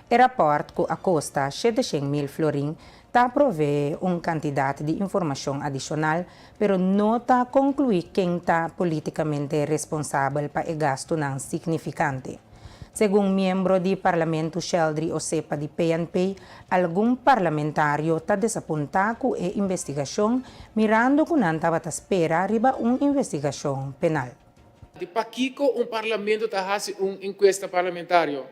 E rapòrt ku a kosta 700 mil florin ta proveé un kantidat di informashon adishonal, pero no ta konkluí ken ta polítikamente responsabel pa e gastunan signifikante. Segun miembro di Parlamento Sheldry Osepa di PNP, algun parlamentario ta desapuntá ku e investigashon, mirando ku nan tabata spera riba un investigashon penal. Di pakiko un parlamento ta hasi un enkuesta parlamentario?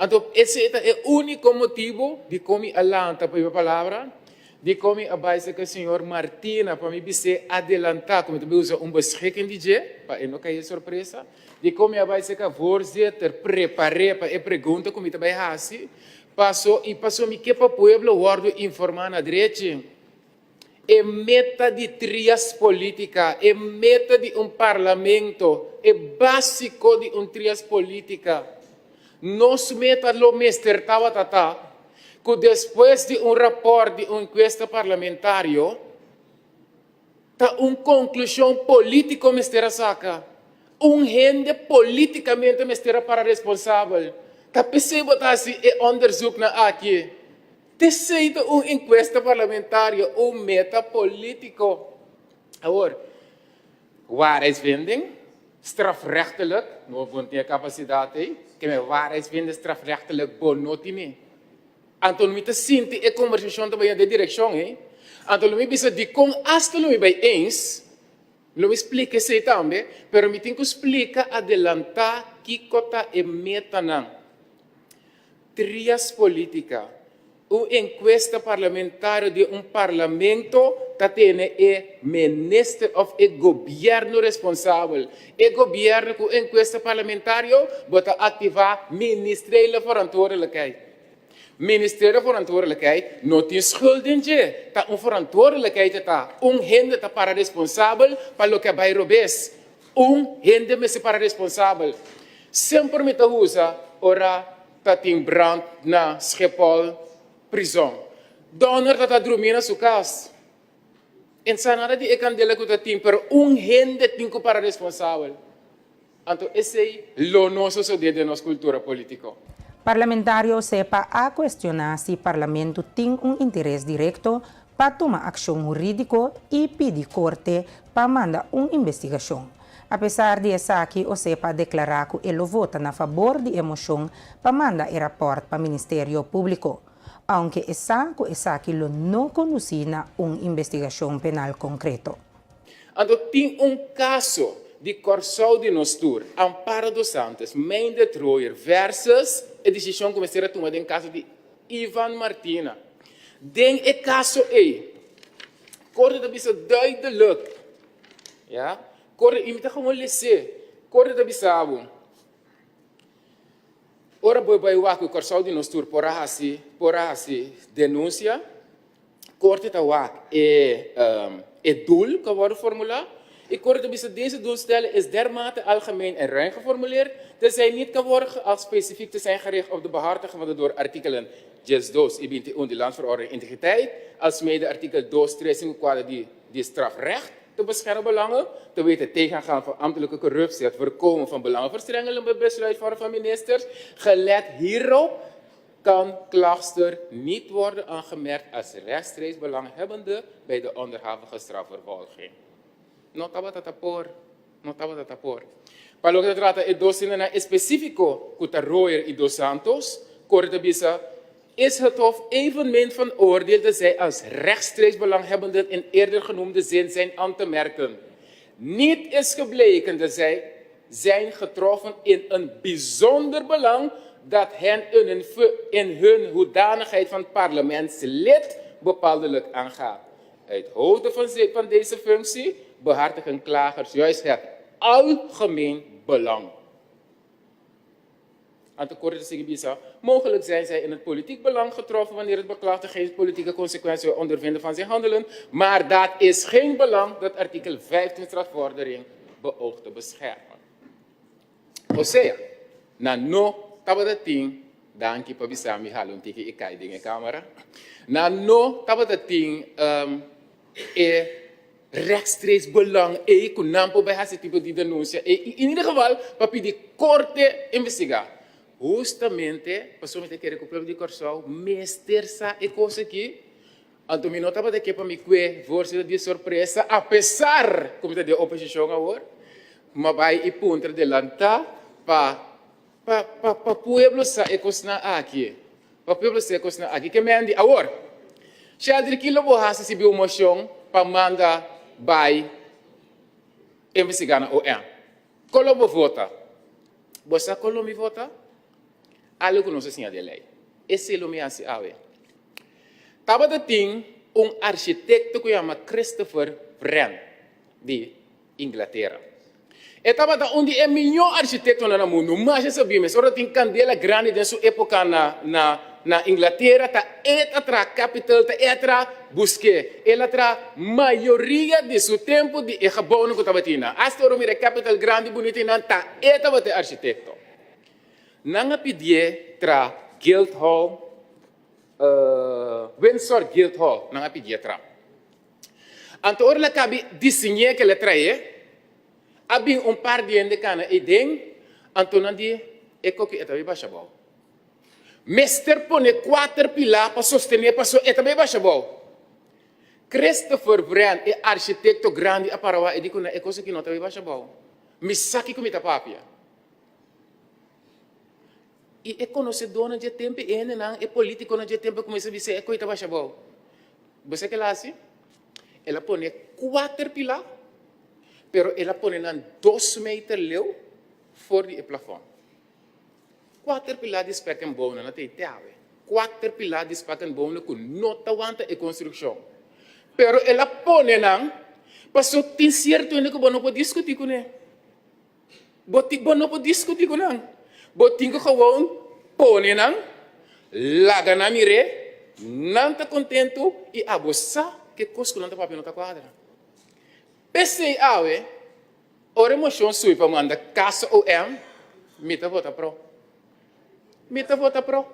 Anto esei ta e úniko motibu dikon mi a lanta pa hiba palabra, dikon mi a bai serka señor Martina pa mi bis'é adelantá ku mi ta bai usa un beschikking di dje pa e no kai e sorpresa. Dikon mi a bai serka voorzitter prepar'é pa e pregunta ku mi ta bai hasi, paso i paso mi ke pa pueblo wòrdu informá na drechi. E meta di trias politica, e meta di un parlamento, e básiko di un trias politica. Nos meta lo mester tabata ta ku despues di un rapòrt di un enkuesta parlamentario, Ta un konklushon polítiko mester a saka. Un hende polítikamente mester a para responsabel. Ta p'esei bo ta hasi e onderzoeknan aki. T'esei ta un enkuesta parlamentario, un meta polítiko. Awor, waarheidsvinding, strafrechtelijk, no bo no tin e kapasidat ei, keme waarheidsvinding strafrechtelijk bo no tin. Anto mi ta sinti e kombersashon ta bai den e direkshon ei. Anto lo mi bisa dikon asta lo mi bai eens, lo mi splika esei tambe, pero mi tin ku splika adelantá kiko ta e metanan. Trias politica, un enkuesta parlamentario den un parlamento ta tene e minister òf e gobièrnu responsabel. E gobièrnu ku enkuesta parlamentario bo ta aktivá ministrele verantwoordelijkheid. Ministrele verantwoordelijkheid no tin schuld den dje, ta un verantwoordelijkheid e ta. Un hende ta para responsabel pa loke a bai robes. Un hende mester para responsabel. Semper mi ta usa ora ta tin brand na Schiphol prizon. Donner ta ta drumi na su kas. En sa nada di e kandela ku ta tin, pero un hende tin ku para responsabel. Anto esei lo no sosodé den nos kultura polítiko. Parlamentario Osepa a kuestioná si Parlamento tin un interes direkto pa tuma akshon hurídiko i pidi korte pa manda un investigashon. Apesar di esaki Osepa a deklará ku e lo vota na fabor di e moshon pa manda e rapòrt pa Ministerio Públiko, ounke e sa ku esaki lo no kondusí na un investigashon penal konkreto. Anto tin un kaso di Kòrsou di nos tur, Amparo dos Santos, Meindert Royer versus e desishon ku mester a tuma den kaso di Ivan Martina. Den e kaso ei, korte ta bisa duidelijk, ya, Korte, i mi ta gewoon les'é. Korte ta bisa bo, Ora bo bai wak ku Kòrsou di nos tur por a hasi, por a hasi denunsia, Korte ta wak e e doel ku a wòrdu formulá i korte ta bisa deze doelstelling is dermate algemeen en ruim geformuleerd dat zij niet kan worden geacht specifiek te zijn gericht op de behartiging van de door artikelen 12 i 21 di Landsverordening Integriteit alsmede artikel 2 3 5 kuater di di strafrecht te beschermen belangen, te weten tegengaan van ambtelijke corruptie, het voorkomen van belangenverstrengeling bij besluitvorming van ministers. Gelet hierop kan klaagster niet worden aangemerkt als rechtstreeks belanghebbende bij de onderhavige strafvervolging. No tabata ta por, no tabata ta por. Pa loke ta trata e dos hendenan específico cu ta Royer y Dos Santos, Corte ta bisa, Is het Hof evenmin van oordeel dat zij als rechtstreeks belanghebbenden in eerder genoemde zin zijn aan te merken. Niet is gebleken dat zij zijn getroffen in een bijzonder belang dat hen in hun hoedanigheid van parlementslid bepaaldelijk aangaat. Uit hoofde van deze functie behartigen klagers juist het algemeen belang. Anto Corte ta sigui bisa, Mogelijk zijn zij in het politiek belang getroffen wanneer het beklaagde geen politieke consequentie wil ondervinden van zijn handelen, maar dat is geen belang dat artikel 15 strafvordering beoogt te beschermen. Osea, nan no tabata tin, danki pa bisa mi hala un tiki i kai den e camera, nan no tabata tin e rechtstreeks belang ei ku nan por bai hasi tipo di denuncia ei i in ieder geval pa pidi korte investiga. Hustamente pasobra mi ta kere ku pueblo di Kòrsou mester sa e kos aki, anto mi no tabata ke pa mi kue voorzitter di sorpresa apesar ku mi ta den oposishon awor, mi a bai i puntra delanta pa pa pa pueblo sa e kosnan aki. Pa pueblo sa e kosnan aki. Ke men di awor, Sheldry ki lo bo hasi si bin un moshon pa manda bai investigá na OM? Kon lo bo vota? Bo sa kon lo mi vota? Algo ku nos a siña den lei. Esei lo mi hasi awe. Tabata tin un architekto ku yama Christopher Wren di Inglatera. E tabata un di e mihó architektonan na mundu. Masha sabí mes, ora tin kandela grandi den su époka na na na Inglatera, ta e ta traha Capitol, ta e a traha busk'é. El a traha mayoria di su tempu di e gebounan ku tabatin nan. Asta ora mira e Capitol grandi bunita einan, ta e tabata e architekto. Nan a pidié traha Guildhall, Windsor Guildhall, nan a pidié traha. Anto ora el a kabi diseñ'é ke el a traé, a bin un par di hende kana ei den, anto nan di, E koki e ta bai basha abou. Mester pone kuater pilá pa sostené paso e ta bai basha abou. Christopher Wren, e architekto grandi a para wak e di ku nan, E kos aki no ta bai basha abou. Mi sa kiko mi ta papia. I e konosedónan dje tempu, e hendenan, e polítikonan dje tempu a kuminsá bisa e koi ta basha abou. Bo sa ke el a hasi? El a pone kuater pilá, pero el a pone nan dos meter leu for di e plafòn. Kuater pilá di spek en bone, nan ta ei te awe. Kuater pilá di spek en bone ku no ta wanta e konstrukshon. Pero el a pone nan pasobra tin sierto hende ku bo no por diskutí kuné. Bo tin, bo no por discuti cu nan. Bo tin cu gewoon pone nan, laga nan mir'é, nan ta contento y abo sa cu e cos cu nan ta papia no ta cuadra. P'esey awe, ora e mocion subi pa manda caso OM, mi ta vota pro. Mi ta vota pro.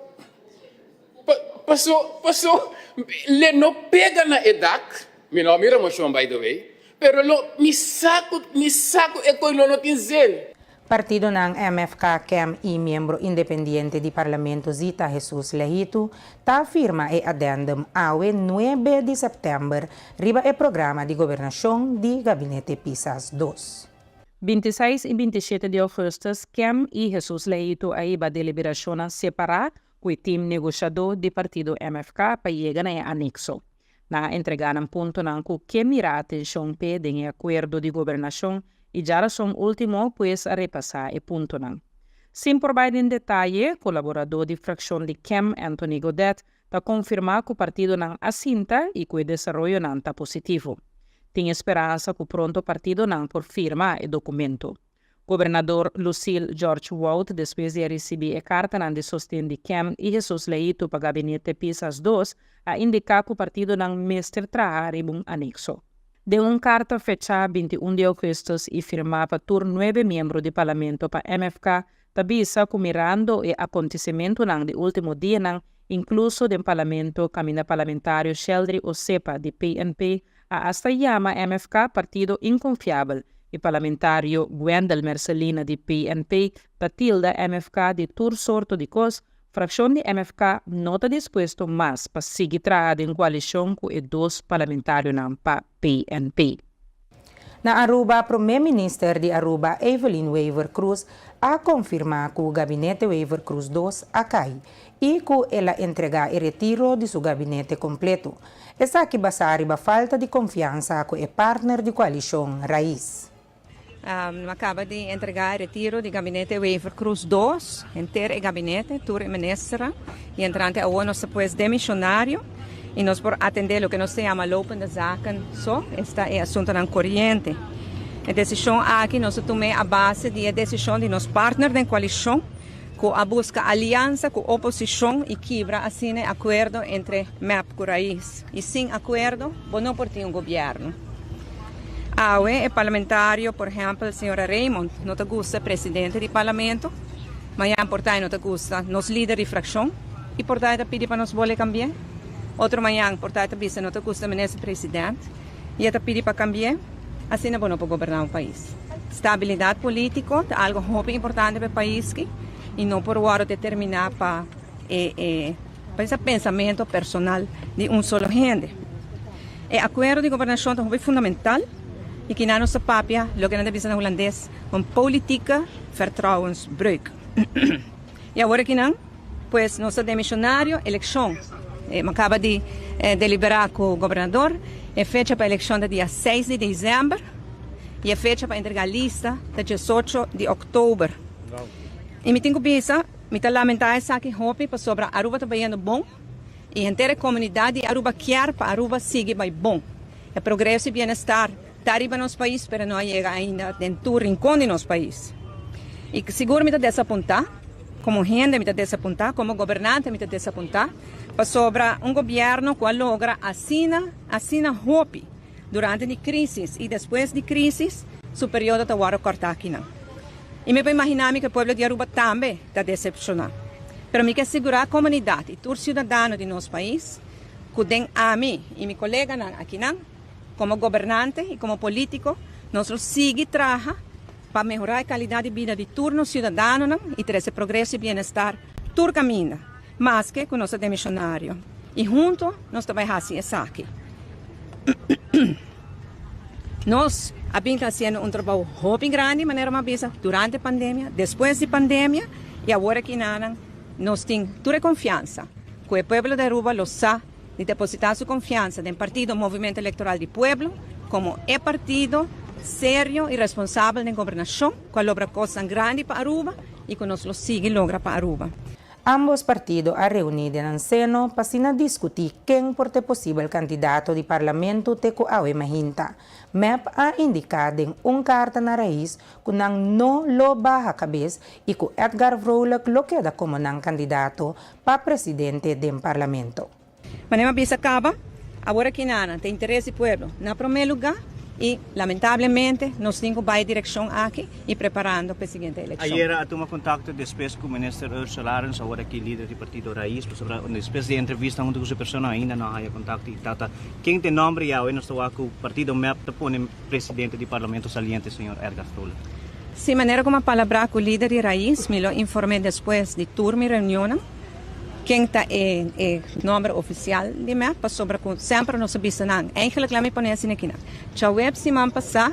Paso, paso, le no pega na e dak, mi no a mira mocion by the way, pero lo, mi sa cu, mi sa cu e coi lo no tin zin. Partidonan MFK, kem y miembro independiente di Parlamento Zita Jesus Lehitu ta firma e addendum awe nuebe di september riba e programa di gobernacion di Gabinete Pisas dos. 26 i 27 di ougùstùs, Kem i Jesus Leito a hiba deliberashonnan separá ku e tim negoshadó di partido MFK pa yega na e anekso. Nan a entregá nan puntonan ku ke mira atenshon p'e den e akuerdo di gobernashon i djarason último pues a repasá e puntonan. Sin por bai den detaye, kolaboradó di frakshon di Kem, Anthony Godett, ta konfirmá ku partidonan a sinta i ku e desaroyonan ta positivo. Tin e speransa ku pronto partidonan por firma e dokumento. Gobernador Lucille George Wout despues di a risibí e kartanan di sosten di Kem i Jesus Leito pa gabinete Pisas dos a indiká ku partidonan mester traha riba un anekso. Den un karta fechá 21 di ougùstùs i firmá pa tur nuebe miembro di parlamento pa MFK ta bisa ku mirando e akontesimentunan di último dianan inkluso den parlamento kaminda parlamentario Sheldry Osepa di PNP a asta yama MFK partido inkonfiabel i parlamentario Gwendel Mercelina di PNP ta tilda MFK di tur sorto di kos, frakshon di MFK no ta dispuesto mas pa sigui traha den koalishon ku e dos parlamentarionan pa PNP. Na Aruba, Prome Minister di Aruba Evelyn Wever-Croes a konfirmá ku Gabinete Wever-Croes dos a kai i ku el a entregá e retiro di su gabinete kompleto. Esaki basá riba falta di konfiansa ku e partner di koalishon Raiz. Mi a kaba di entregá e retiro di Gabinete Wever-Croes dos, henter e gabinete, tur e ministernan, i entrante awor nos ta pues demishonario i nos por atendé loke nos ta yama lopende zaken so, esta e asuntonan koriente. E desishon aki nos a tum'é a base di e desishon di nos partner den koalishon ku a buska aliansa ku oposishon i kibra asina e akuerdo entre mep ku Raiz. I sin akuerdo bo no por tin un gobièrnu. Awe e parlamentario, por ehèmpel señora Raymond, no ta gusta e presidente di parlamento, mañan por ta e no ta gusta nos lider di frakshon i por ta e ta pidi pa nos bole kambi'é. Otro mañan por ta e ta bisa no ta gusta minister president i e ta pidi pa kambi'é. Asina bo no por goberná un pais. Stabilidat polítiko ta algu hopi importante pa e pais ki i no por wòrdu determiná pa e e pa esa pensamentu personal di un solo hende. E akuerdo di gobernashon ta hopi fundamental i kinan nos ta papia loke nan ta bisa na hulandes un politieke vertrouwensbreuk. I awor akinan pues nos ta demishonario elekshon. Mi a kaba di deliberá ku gobernador e fecha pa elekshon ta dia seis di desèmber i e fecha pa entregá lista ta diesocho di òktober. I mi tin ku bisa mi ta lamentá esaki hopi pasobra Aruba ta bayendo bon i henter e komunidat di Aruba kier pa Aruba sigui bai bon. E progreso i bienestar ta riba nos pais pero no a yega ainda den tur rincon di nos pais. Y sigur mi ta desapunta, como hende mi ta desapunta, como gobernante mi ta desapunta, pasobra un gobierno cu a logra asina, asina hopi durante di crisis y despues di crisis, su periodo ta wordo corta akinan. Y mi por imagina mi cu e pueblo di Aruba tambe ta decepciona. Pero mi ke sigura comunidad y tur ciudadano di nos pais cu den ami y mi coleganan akinan, Komo gobernante i komo polítiko nos lo sigui traha pa mehorá e kalidat di bida di tur nos siudadanonan i trese progreso i bienestar tur kaminda, maske ku nos ta demishonario. I huntu nos ta bai hasi esaki. Nos a bin ta hasiendo un trabou hopi grandi, manera mi a bisa, durante pandemia, despues di pandemia i awor aki nanan nos tin tur e konfiansa ku e pueblo di Aruba lo sa di depositá su konfiansa den partido Movimento Electoral di Pueblo komo e partido serio i responsabel den gobernashon ku a logra kosnan grandi pa Aruba i ku nos lo sigui logra pa Aruba. Ambos partido a reuní den nan seno pa asina diskutí ken por ta e posibel kandidato di parlamento te ku awe mahinta. Mep a indiká den un karta na Raiz ku nan no lo baha kabes i ku Edgar Vrolijk lo keda komo nan kandidato pa presidente den parlamento. Manera mi a bisa caba, awor aki nana ta interes di pueblo na prome luga y lamentablemente nos tin cu bay e direccion aki y preparando pa e siguiente eleccion. Ayera a tuma contacto despues cu Minister Ursula Arends, awor aki lider di partido Raiz, pasobra despues di e entrevista hunto cu su persona ainda no a haya contacto y tata ken ta e nomber y awe nos ta wak cu partido mep ta pone presidente di parlamento saliente señor Edgar Vrolijk. Si, manera cu mi a palabrá cu lider di Raiz, mi lo inform'é despues di tur mi reunionnan ken ta e e nomber oficial di mep, pasobra cu semper nos a bisa nan. Eigenlijk laat mi pone asina aki nan. Djaweps siman pasá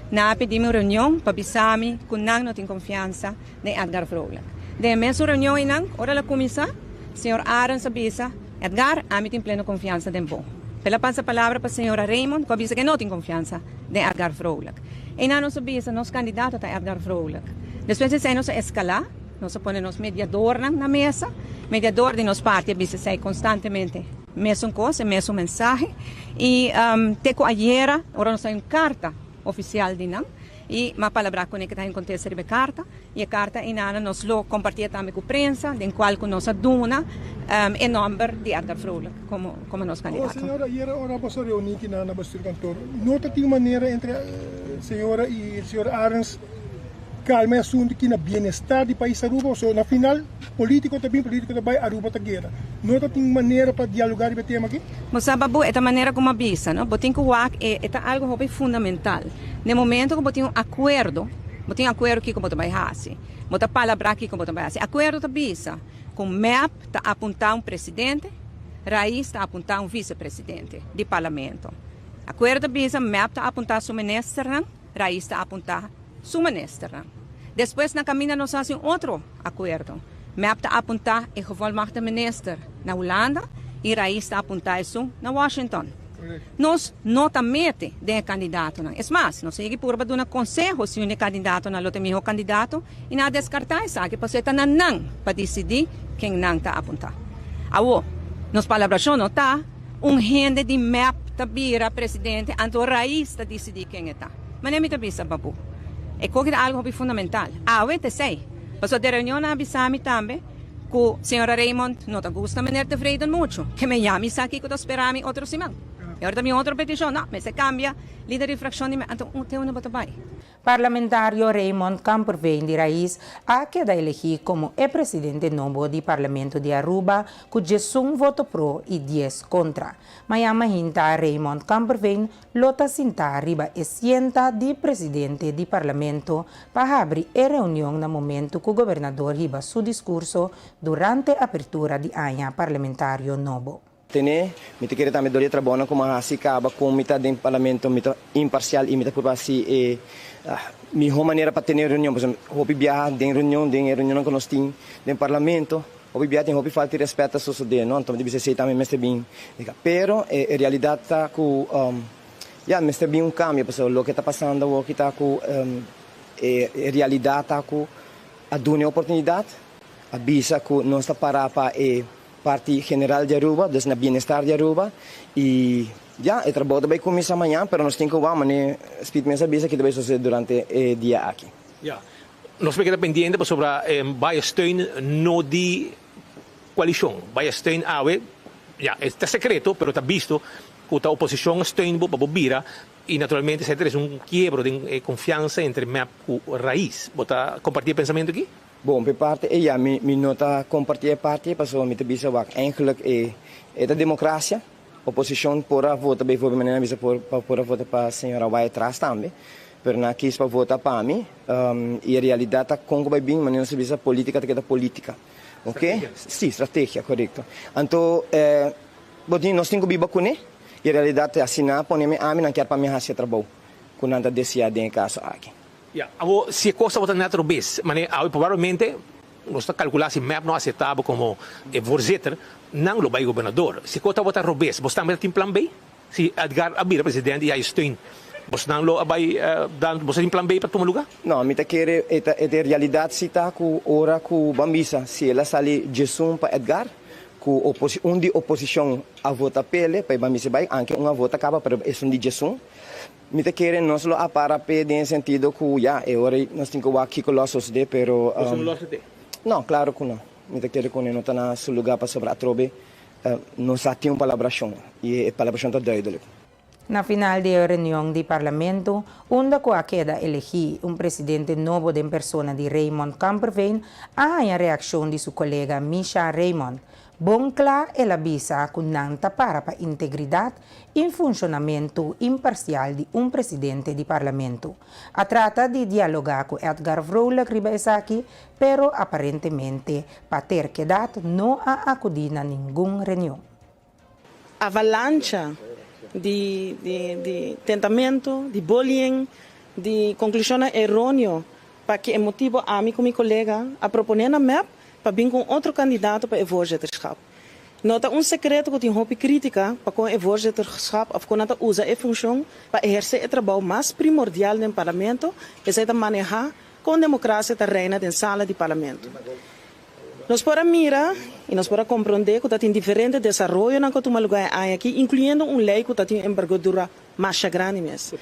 nan a pidi mi un reunion pa bisa mi cu nan no tin confiansa den Edgar Vrolijk. Den e mesun reunion einan, ora el a cuminsa, señor Arends a bisa, Edgar, ami tin pleno confiansa den bo. El a pasa palabra pa señora Raymond cu a bisa cu e no tin confiansa den Edgar Vrolijk. Einan nos a bisa nos candidato ta Edgar Vrolijk. Despues di esei nos a escala, nos a pone nos mediadornan na mesa. Mediador di nos parti a bisa esei constantemente. Mesun kos, e mesun mensahe. I te ku ayera, ora nos a un karta ofisial di nan, i m'a palabrá kuné ku ta haña kontesta riba e karta, i e karta einana nos lo kompartié tambe ku prensa, den kual ku nos a duna e nòmber di Edgar Vrolijk komo komo nos kandidato. Awor señora, ayera ora boso a reuní kinan na bestuurkantoor, no ta tin manera entre señora i señor Arends Calma e asunto ki na bienestar di pais Aruba so na final politico ta bin politico ta bay Aruba ta keda. No ta tin manera pa dialoga riba e tema aki? Bo sa Babu, e ta manera como a bisa no, bo tin cu wak e e ta algo hopi fundamental. Den momento cu bo tin un acuerdo, bo tin acuerdo kico bo ta bay haci, bo ta palabra kico bo ta bay haci. Acuerdo ta bisa cu mep ta apunta un presidente, Raiz ta apunta un vicepresidente di parlamento. Acuerdo ta bisa mep ta apunta su ministernan, Raiz ta apuntá su ministernan. Despues na kaminda nos hasi un otro akuerdo. Mep ta apuntá e gevolmagte minister na Hulanda i Raiz ta apuntá esun na Washington. Nos no ta mete den e kandidatonan. Es mas, nos a yega purba duna konseho si un di e kandidatonan lo ta e mihó kandidato i nan a deskartá esaki pasobra e ta na nan pa disidí ken nan ta apuntá. Awor, nos palabrashon no ta. Un hende di mep ta bira presidente anto Raiz ta dicidi ken e ta. Manera mi ta bisa Babu, e koki ta algo hopi fundamental. Awe ta esey. Pasobra den reunion nan a bisa mi tambe cu señora Raymond no ta gusta meneer Tevreden mucho. Ke men ya mi sa kico ta spera mi otro siman. E ora ta mi otro peticion, no, mester cambia lider di fraccion di mep. Anto te unda bo ta bay? Parlamentario Raymond Kamperveen di Raiz a keda elegí komo e presidente nobo di Parlamento di Aruba ku djesun voto pro i dies kontra. Mañan mahinta Raymond Kamperveen lo ta sintá riba e sienta di presidente di Parlamento pa habri e reunion na momento ku gobernador hiba su diskurso durante apertura di aña parlamentario nobo. Tene, mi ta kere tambe dor di e trabounan ku mi a hasi kaba kon mi ta den parlamento mi ta imparsial i mi ta purba hasi e mihó manera pa tene reunion pasobra hopi biaha den reunion den e reunionnan ku nos tin den parlamento hopi biaha tin hopi falta di rèspèt ta sosodé no anto mi ta bisa esei tambe mester bin pero e realidat ta ku ya mester bin un kambio pasobra loke ta pasando awoki ta ku e realidat ta ku a duna e oportunidat a bisa ku nos ta para pa e Parti general di Aruba, dus na bienestar di Aruba y ya, e trabou ta bay cuminsa mañan, pero nos tin cu wak mane Speed mes a bisa ki ta bay sucede durante e dia aki. Ya, nos por keda pendiente pasobra bay steun no di coalicion, bay steun awe, ya, e ta secreto, pero ta bisto cu ta oposicion steun bo pa bo bira y naturalmente esey ta trece un kiebro den e confiansa entre mep cu Raiz. Bo ta comparti e pensamento aki? Bon, p'e parti ei ya mi mi no ta kompartí e parti ei pasobra mi ta bisa wak eigenlijk e e ta demokrasia. Oposishon por a vota bijvoorbeeld manera nan bisa por pa por a vota pa señora Wyatt-Ras tambe, pero nan a kis pa vota pa mi i e realidat ta kon ku bai bin manera nos ta bisa politika ta keda politika. Oke? Si, strategia, korekto. Anto bo tin nos tin ku biba kuné i e realidat ta asina a pone mi ami nan kier pa mi hasi e trabou ku nan ta deseá den e kaso aki. Ya, awor si e kos tabata net robes, manera awe probablemente nos ta kalkulá si mep no aseptá bo komo e voorzitter, nan lo bai gobernador. Si e kos tabata robes, bos tambe ta tin plan B? Si Edgar a bira presidente i a steun, bosnan lo a bai dan, bos ta tin plan B pa tuma lugá? No, mi ta kere e ta e realidat si ta ku ora ku ban bisa si el a sali djesun pa Edgar, ku oposi un di oposishon a vota p'ele pa e ban bisa bai, anke un a vota kaba pero esun di djesun. Mi ta kere nos lo a para p'e den e sentido ku ya, e ora ei nos tin ku wak kiko lo a sosodé, pero. Boso no lo asept'é? No, klaro ku no. Mi ta kere ku ne no ta na su lugá pasobra atrobe nos a tin un palabrashon i e palabrashon ta duidelik. Na final di e reunion di Parlamento, unda ku a keda elegí un presidente nobo den persona di Raymond Kamperveen, a haña reakshon di su kolega Misha Raymond. Bon kla el a bisa ku nan ta para pa integridat i funshonamentu imparsial di un presidente di Parlamento. A trata di dialogá ku Edgar Vrolijk riba esaki, pero aparentemente pa terkedat no a akudí na ningun reunion. Avalancha di di tentamentu, di bullying, di konklushonnan eróneo pa ki e motibu ami ku mi kolega a proponé na mep pa bin ku un otro kandidato pa e voorzitterschap. No ta un sekreto ku tin hopi krítika pa kon e voorzitterschap òf kon nan ta usa e funshon pa ehersé e trabou mas primordial den parlamento, esei ta manehá kon demokrasia ta reina den sala di parlamento. Nos por a mira y nos por a comprende cu ta tin diferente desaroyonan cu a tuma lugar e aña aki, incluyendo un ley cu ta tin un envergadura masha grandi mes.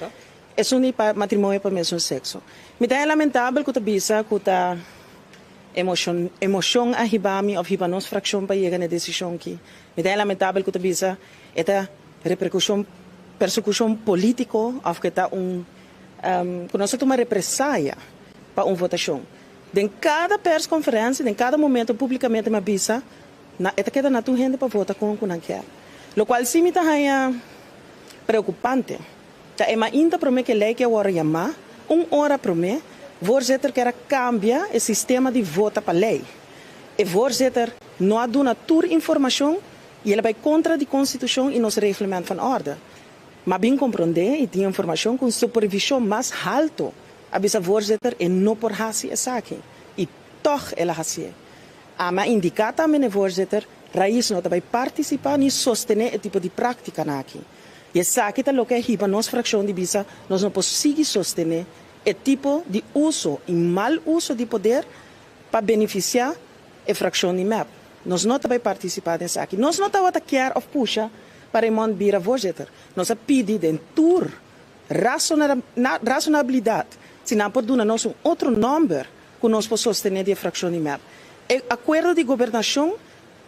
Esun di pa matrimonio pa mesun sexo. Mi ta lamentabel cu ta bisa cu ta emocion emocion a hiba mi of hiba nos fraccion pa yega na e decision aki. Mi ta lamentabel cu ta bisa e ta repercusion persecucion politico of cu e ta un cu nos a tuma represaya pa un votacion. Den cada persconferencia, den cada momento publicamente mi a bisa na e ta keda na tur hende pa vota con cu nan kier. Locual si mi ta haya preocupante ta e mainta prome cu e ley ke a worde yama, un ora prome, voorzitter kier a cambia e sistema di vota pa ley. E voorzitter no a duna tur informacion y el a bay contra di constitucion y nos reglement van orde. M'a bin comprende y tin informacion cu un supervision mas halto a bisa voorzitter e no por haci esaki y toch el a hacié. Ami a indica tambe n'e voorzitter Raiz no ta bay participa ni sostene e tipo di practicanan aki. Y esaki ta loke a hiba nos fraccion di bisa nos no por sigui sostene e tipo di uso y mal uso di poder pa beneficia e fraccion di mep. Nos no ta bay participa den esaki. Nos no tabata kier of pusha pa Raymond bira voorzitter. Nos a pidi den tur razonabilidad si nan por duna nos un otro nomber cu nos por sostene di e fraccion di mep. E acuerdo di gobernacion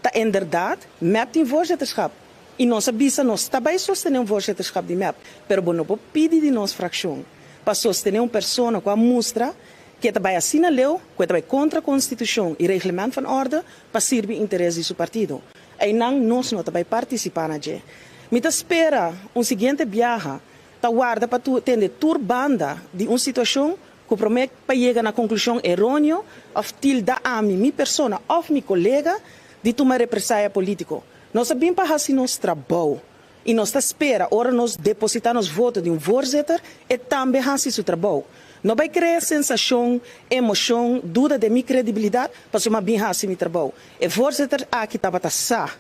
ta inderdaad mep tin voorzitterschap y nos a bisa nos ta bay sostene un voorzitterschap di mep, pero bo no por pidi di nos fraccion pa sostene un persona cu a mustra cu e ta bay asina leu cu e ta bay contra constitucion y reglement van orde pa sirbi interes di su partido. Eynan nos no ta bay participa na dje. Mi ta spera un siguiente biaha ta warda pa tende tur banda di un situacion cu prome pa yega na conclusion eroneo of tilda ami, mi persona of mi colega di tuma represaya politico. Nos a bin pa haci nos trabou y nos ta spera ora nos deposita nos voto di un voorzitter e tambe haci su trabou. No bay crea sensacion, emocion, duda den mi credibilidad pasobra mi a bin haci mi trabou. E voorzitter aki tabata sa.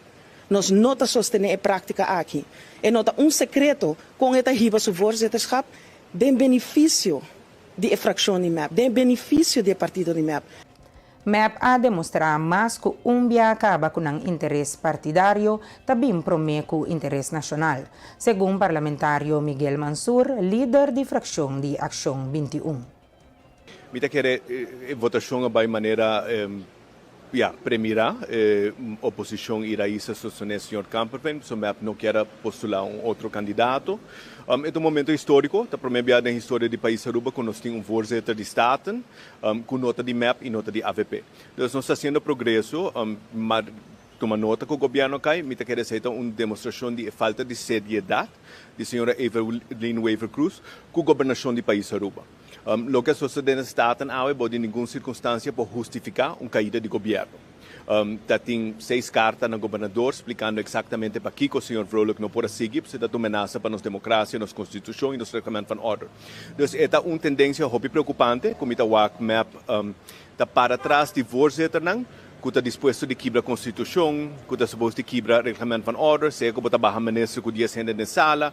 Nos no ta sostene e practica aki. E no ta un secreto con e ta hiba su voorzitterschap den beneficio di e fraccion di mep, den beneficio di e partido di mep. Mep a demostrá mas ku un bia kaba ku nan interes partidario ta bin promé ku interes nashonal, segun parlamentario Miguel Mansur, lider di frakshon di Akshon 21. Mi ta kere e votashon a bai manera ya premirá. E oposishon i Raiz a sostené señor Kamperveen, pasobra mep no kier a postulá un otro kandidato. E ta un momento históriko, ta promé bia den historia di pais Aruba ku nos tin un voorzitter di Staten ku no ta di mep i no ta di avp. Dus nos ta hasiendo progreso, ma tuma nota ku gobièrnu a kai, mi ta kere esei ta un demostrashon di e falta di seriedat di señora Evelyn Wever-Croes ku gobernashon di pais Aruba. Loke a sosodé na Staten awe bo di ningun sirkunstansia por hustifiká un kaida di gobièrnu. Ta tin seis karta na gobernador splikando eksaktamente pakiko señor Vrolijk no por a sigui, pasobra ta un menasa pa nos demokrasia, nos konstitushon i nos reglement van orde. Dus e ta un tendensia hopi preokupante ku mi ta wak mep ta para tras di voorzitternan ku ta dispuesto di kibra konstitushon, ku ta supos di kibra reglement van orde, sea ku bo ta baha minister ku dies hende den sala,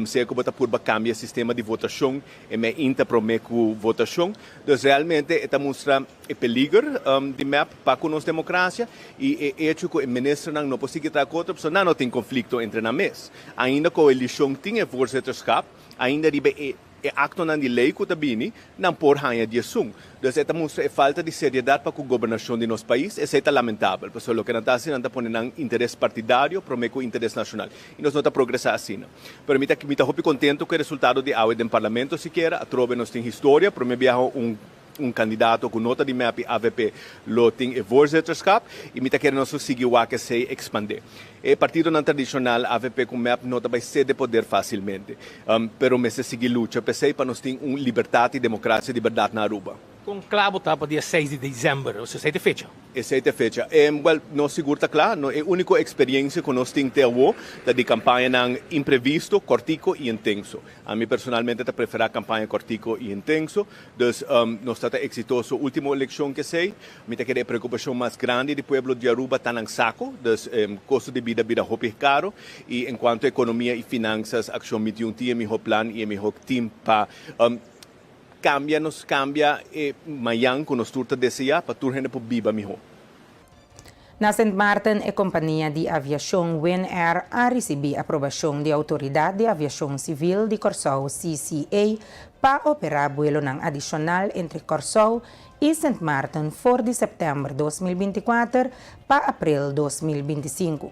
sea ku bo ta purba kambia sistema di votashon e mei inta prome ku votashon. Dus realmente e ta mustra e peliger di mep pa ku nos demokrasia i e echo ku e ministernan no por sigui traha ku otro pasobra nan no tin konflikto entre nan mes. Ainda koalishon tin e voorzitterschap, ainda riba e e aktonan di lei ku ta bini, nan por haña di esun. Dus e ta mustra e falta di seriedat pa ku gobernashon di nos pais. Esei ta lamentabel, pasobra loke nan ta hasi nan ta pone nan interes partidario promé ku interes nashonal. I nos no ta progresá asina. Pero mi ta mi ta hopi kontento ku e resultado di awe den parlamento sikiera. Atrobe nos tin historia, promé biaha un Un kandidato ku no ta di mep i avp lo tin e voorzitterschap i mi ta kere nos lo sigui wak esei ekspandé. E partidonan tradishonal avp ku mep no ta bai sede poder fásilmente, pero mester sigui lucha p'esei pa nos tin un libertat i demokrasia di bèrdat na Aruba. Kon kla bo ta pa dia seis di desèmber? Osea, esei ta e fecha? Esei ta e fecha. Wèl, nos sigur ta kla. No, e úniko eksperiencia ku nos tin te awo ta di kampañanan imprevisto, kòrtiko i intenso. Ami personalmente ta preferá kampaña kòrtiko i intenso. Dus, nos ta ta eksitoso último elekshon kesei. Mi ta kere e preokupashon mas grandi di pueblo di Aruba ta nan sako. Dus, kosto di bida bira hopi karo. I enkuanto ekonomia i finansas, Akshon 21 tin e mihó plan i e mihó tim pa kambia nos kambia e mayan ku nos tur ta deseá pa tur hende por biba mihó. Na Sint Maarten e kompania di aviashon Winair a risibí aprobashon di Outoridat di Aviashon Sivil di Kòrsou, CCA, pa operá buelonan adishonal entre Kòrsou i Sint Maarten for di sèptèmber 2024 pa aprel 2025.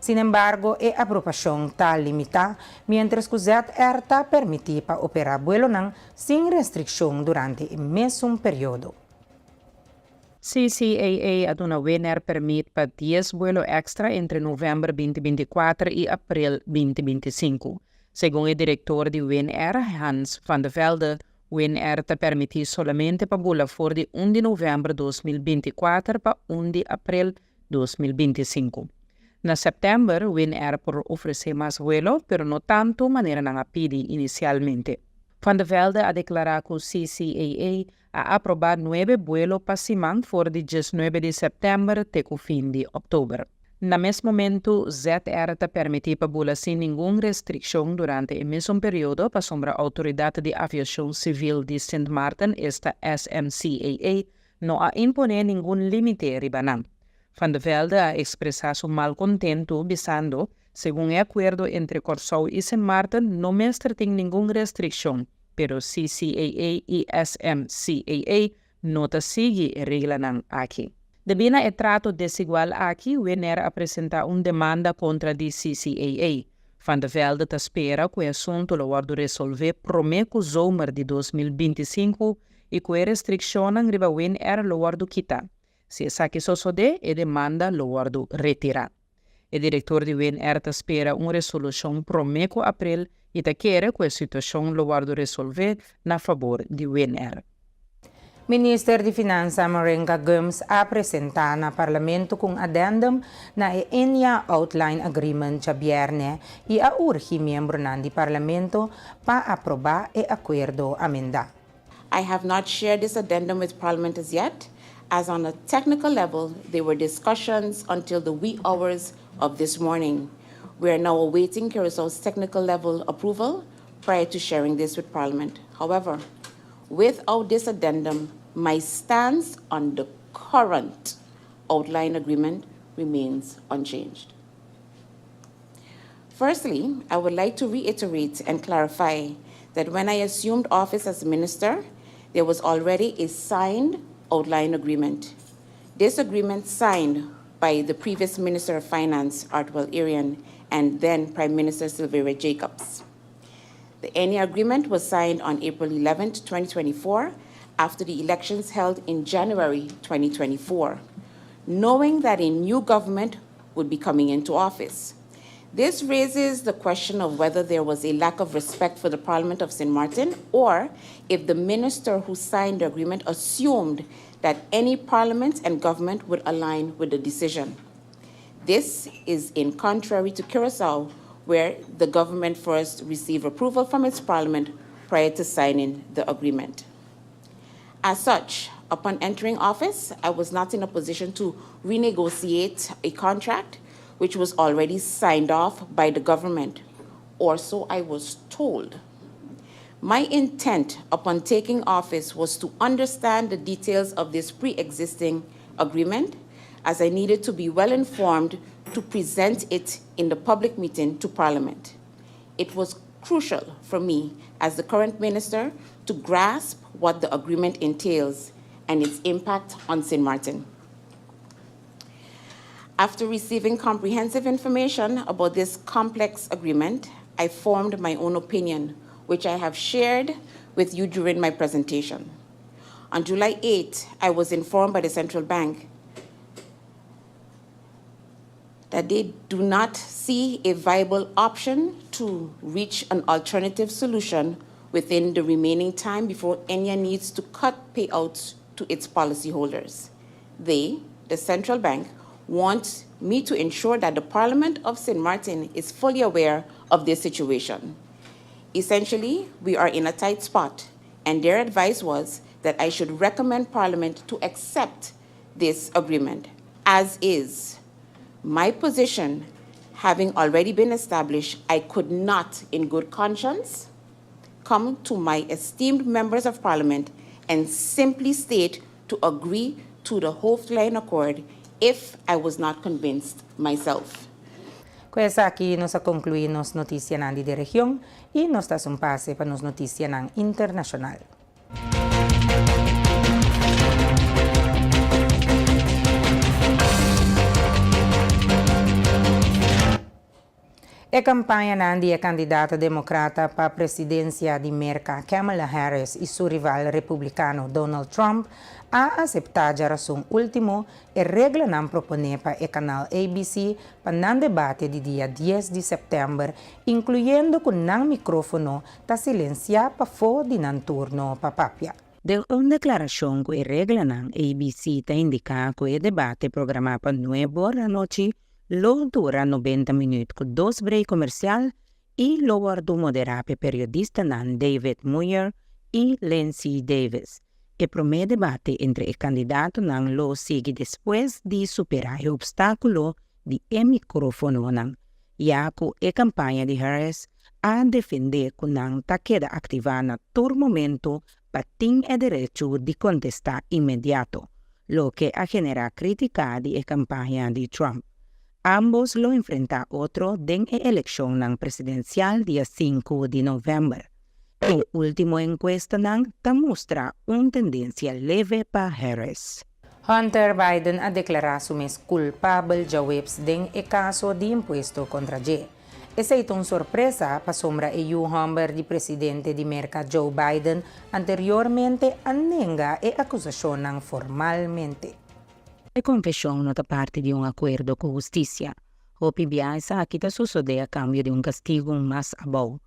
Sinembargo, e aprobashon ta limitá, miéntras ku ZR ta permití pa operá buelonan sin restrikshon durante e mesun periodo. CCAA a duna Winair pèrmit pa 10 buelo èkstra entre novèmber 2024 i aprel 2025. Segun e direktor di Winair, Hans van de Velde, Winair ta permití solamente pa bula for di 1 di novèmber 2024 pa 1 di aprel 2025. Na sèptèmber, Winair por ofresé mas vuelo, pero no tantu manera nan a pidi inisialmente. Van de Velde a deklará ku CCAA a aprobá nuebe buelo pa siman for di 19 di sèptèmber te ku fin di òktober. Na mes momentu, ZR ta permití pa bula sin ningun restrikshon durante e mesun periodo pasobra Outoridat di Aviashon Sivil di Sint Maarten, esta SMCAA, no a imponé ningun límite riba nan. Van de Velde a ekspresá su malkontentu bisando, segun e akuerdo entre Kòrsou i Sint Maarten no mester tin ningun restrikshon, pero CCAA i SMCAA no ta sigui e reglanan aki. Debí na e trato desigual aki, Winair a presentá un demanda kontra di CCAA. Van de Velde ta spera ku e asuntu lo wòrdu resolvé promé ku zomer di 2025 i ku e restrikshonnan riba Winair lo wòrdu kitá. Si esaki sosodé, e demanda lo wòrdu retirá. E direktor di Winair ta spera un resolushon promé ku aprel i ta kere ku e situashon lo wòrdu resolvé na fabor di Winair. Minister di Finansa Marinka Gumbs a presentá na Parlamento ku un addendum na e Ennia Outline Agreement djabièrnè i a urgi miembronan di Parlamento pa aprobá e akuerdo amendá. I have not shared this addendum with Parliament as yet, as on a technical level, there were discussions until the wee hours of this morning. We are now awaiting Curaçao's technical level approval prior to sharing this with Parliament. However, without this addendum, my stance on the current outline agreement remains unchanged. Firstly, I would like to reiterate and clarify that when I assumed office as minister, there was already a signed outline agreement. This agreement signed by the previous Minister of Finance, Artwell Irion, and then Prime Minister Silveria Jacobs. The Ennia agreement was signed on April 11, 2024, after the elections held in January 2024, knowing that a new government would be coming into office. This raises the question of whether there was a lack of respect for the Parliament of St. Martin or if the minister who signed the agreement assumed that any parliament and government would align with the decision. This is in contrary to Curacao, where the government first received approval from its parliament prior to signing the agreement. As such, upon entering office, I was not in a position to renegotiate a contract which was already signed off by the government, or so I was told. My intent upon taking office was to understand the details of this pre existing agreement, as I needed to be well informed to present it in the public meeting to Parliament. It was crucial for me, as the current minister, to grasp what the agreement entails and its impact on St. Martin. After receiving comprehensive information about this complex agreement, I formed my own opinion, which I have shared with you during my presentation. On July 8, I was informed by the central bank that they do not see a viable option to reach an alternative solution within the remaining time before Ennia needs to cut payouts to its policyholders. They, the central bank, want me to ensure that the Parliament of St. Martin is fully aware of this situation. Essentially, we are in a tight spot, and their advice was that I should recommend Parliament to accept this agreement as is. My position having already been established, I could not, in good conscience, come to my esteemed members of parliament and simply state to agree to the Hoofdlijn Accord if I was not convinced myself. Ku esaki nos a konkluí nos notisianan di de region i nos ta haci un pase pa nos notisianan internashonal. E kampañanan di e kandidata demokrata pa presidensia di Merka Kamala Harris i su rival republikano Donald Trump a aseptá djarason último e reglanan proponé pa e kanal ABC pa nan debate di dia dies di sèptèmber, inkluyendo ku nan mikrófono ta silensiá pafó di nan turno pa papia. Den un deklarashon ku e reglanan, ABC ta indiká ku e debate programá pa nuebe ora anochi Lo dura nobenta minuut ku dos break komersial i lo wòrdu moderá p'e periodistanan David Muir i Linsey Davis. E promé debate entre e kandidatonan lo sigui despues di superá e opstákulo di e mikrofononan, ya ku e kampaña di Harris a defendé ku nan ta keda aktivá na tur momento pa tin e derecho di kontestá inmediato, loke a generá krítika di e kampaña di Trump. Ámbos lo enfrentá otro den e elekshonnan presidensial dia sinku di novèmber. E último enkuestanan ta mustra un tendensia leve pa Harris. Hunter Biden a deklará su mes kulpabel djaweps den e kaso di impuesto kontra dje. Esei ta un sorpresa pasobra e yu hòmber di presidente di Merka Joe Biden anteriormente a nenga e akusashonnan formalmente. E konfeshon no ta parti di un akuerdo ku hustisia. Hopi bia esaki ta sosodé a kambio di un kastigu mas abou.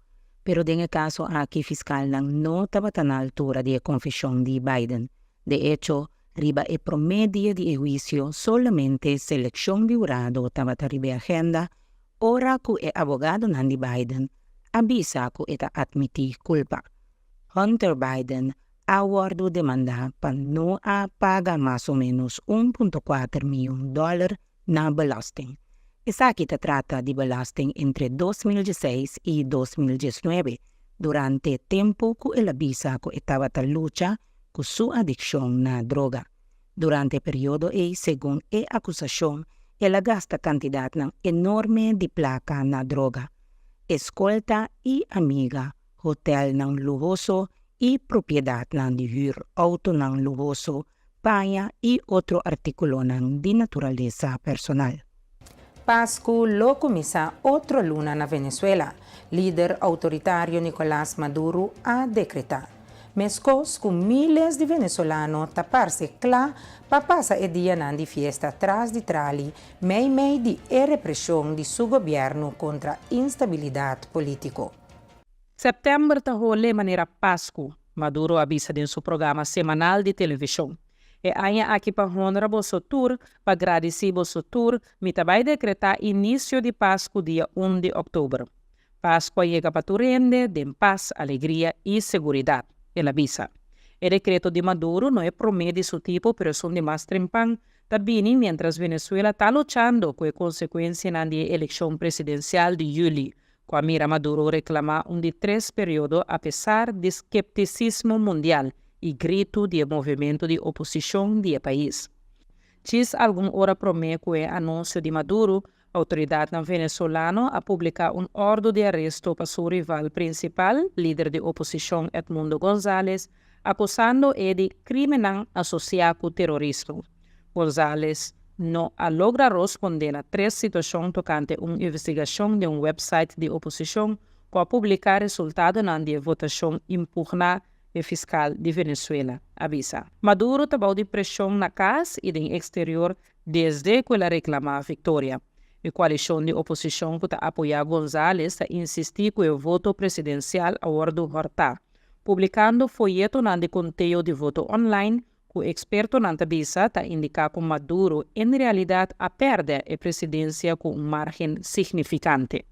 Pero den e kaso aki fiskalnan no tabata na altura di e konfeshon di Biden. De echo, riba e promé dia di e huisio solamente selekshon di hurado tabata riba e agenda ora ku e abogadonan di Biden a bisa ku e ta atmití kulpa. Hunter Biden a wòrdu demandá pa no a paga mas o ménos un punto kuater mion dòler na belasting. Esaki ta trata di belasting entre 2016 i 2019, durante tempu ku el a bisa ku e tabata lucha ku su adikshon na droga. Durante e periodo ei, segun e akusashon, el a gasta kantidatnan enorme di plaka na droga, eskolta i amiga, hotelnan luhoso i propiedatnan di hür, outonan luhoso, paña i otro artíkulonan di naturalesa personal. Pasku lo kuminsá otro luna na Venezuela, lider outoritario Nicolas Maduro a dekretá. Meskos ku míles di venezolano ta parse kla pa pasa e dianan di fiesta tras di trali meimei di e represhon di su gobièrnu kontra instabilidat polítiko. Sèptèmber ta hole manera Pasku, Maduro a bisa den su programa semanal di televishon. E aña aki pa honra boso tur, pa gradisí boso tur, mi ta bai dekretá inisio di Pasku dia un di òktober. Pasku a yega pa tur hende den pas, alegria i seguridat, el a bisa. E dekreto di Maduro no e promé di su tipo pero esun di mas trempan ta bini miéntras Venezuela ta luchando ku e konsekuensianan di e elekshon presidensial di yüli, ku a mira Maduro reklamá un di tres periodo apesar di skeptisismo mundial i gritu di e movementu di oposishon di e pais. Djis algun ora promé ku e anunsio di Maduro, outoridatnan venezolano a publiká un òrdu di aresto pa su rival prinsipal, lider di oposishon Edmundo González, akusando e di krímennan asosiá ku terorismo. González no a logra rospondé na tres situashon tokante un investigashon den un website di oposishon ku a publiká resultadonan di e votashon impugná, e fiskal di Venezuela a bisa. Maduro ta bou di preshon na kas i den eksterior desde ku el a reklamá viktoria. E koalishon di oposishon ku ta apoyá González ta insistí ku e voto presidensial a wòrdu hòrtá, publikando foyetonan di konteo di voto online ku ekspertonan ta bisa ta indiká ku Maduro en realidat a pèrdè e presidensia ku un márgen signifikante.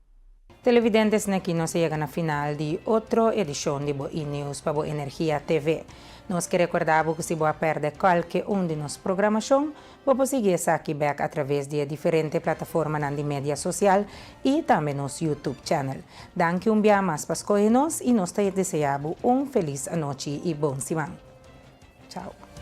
Televidentes n'aki nos a yega na final di otro edishon di bo E-News pa bo Energia TV. Nos ke rekordá bo ku si bo a pèrdè kualke un di nos programashon, bo por sigui esaki bèk atraves di e diferente plataformanan di media sosial i tambe nos YouTube channel. Danki un bia mas pa skohe nos i nos ta deseá bo un felis anochi i bon siman. Chao.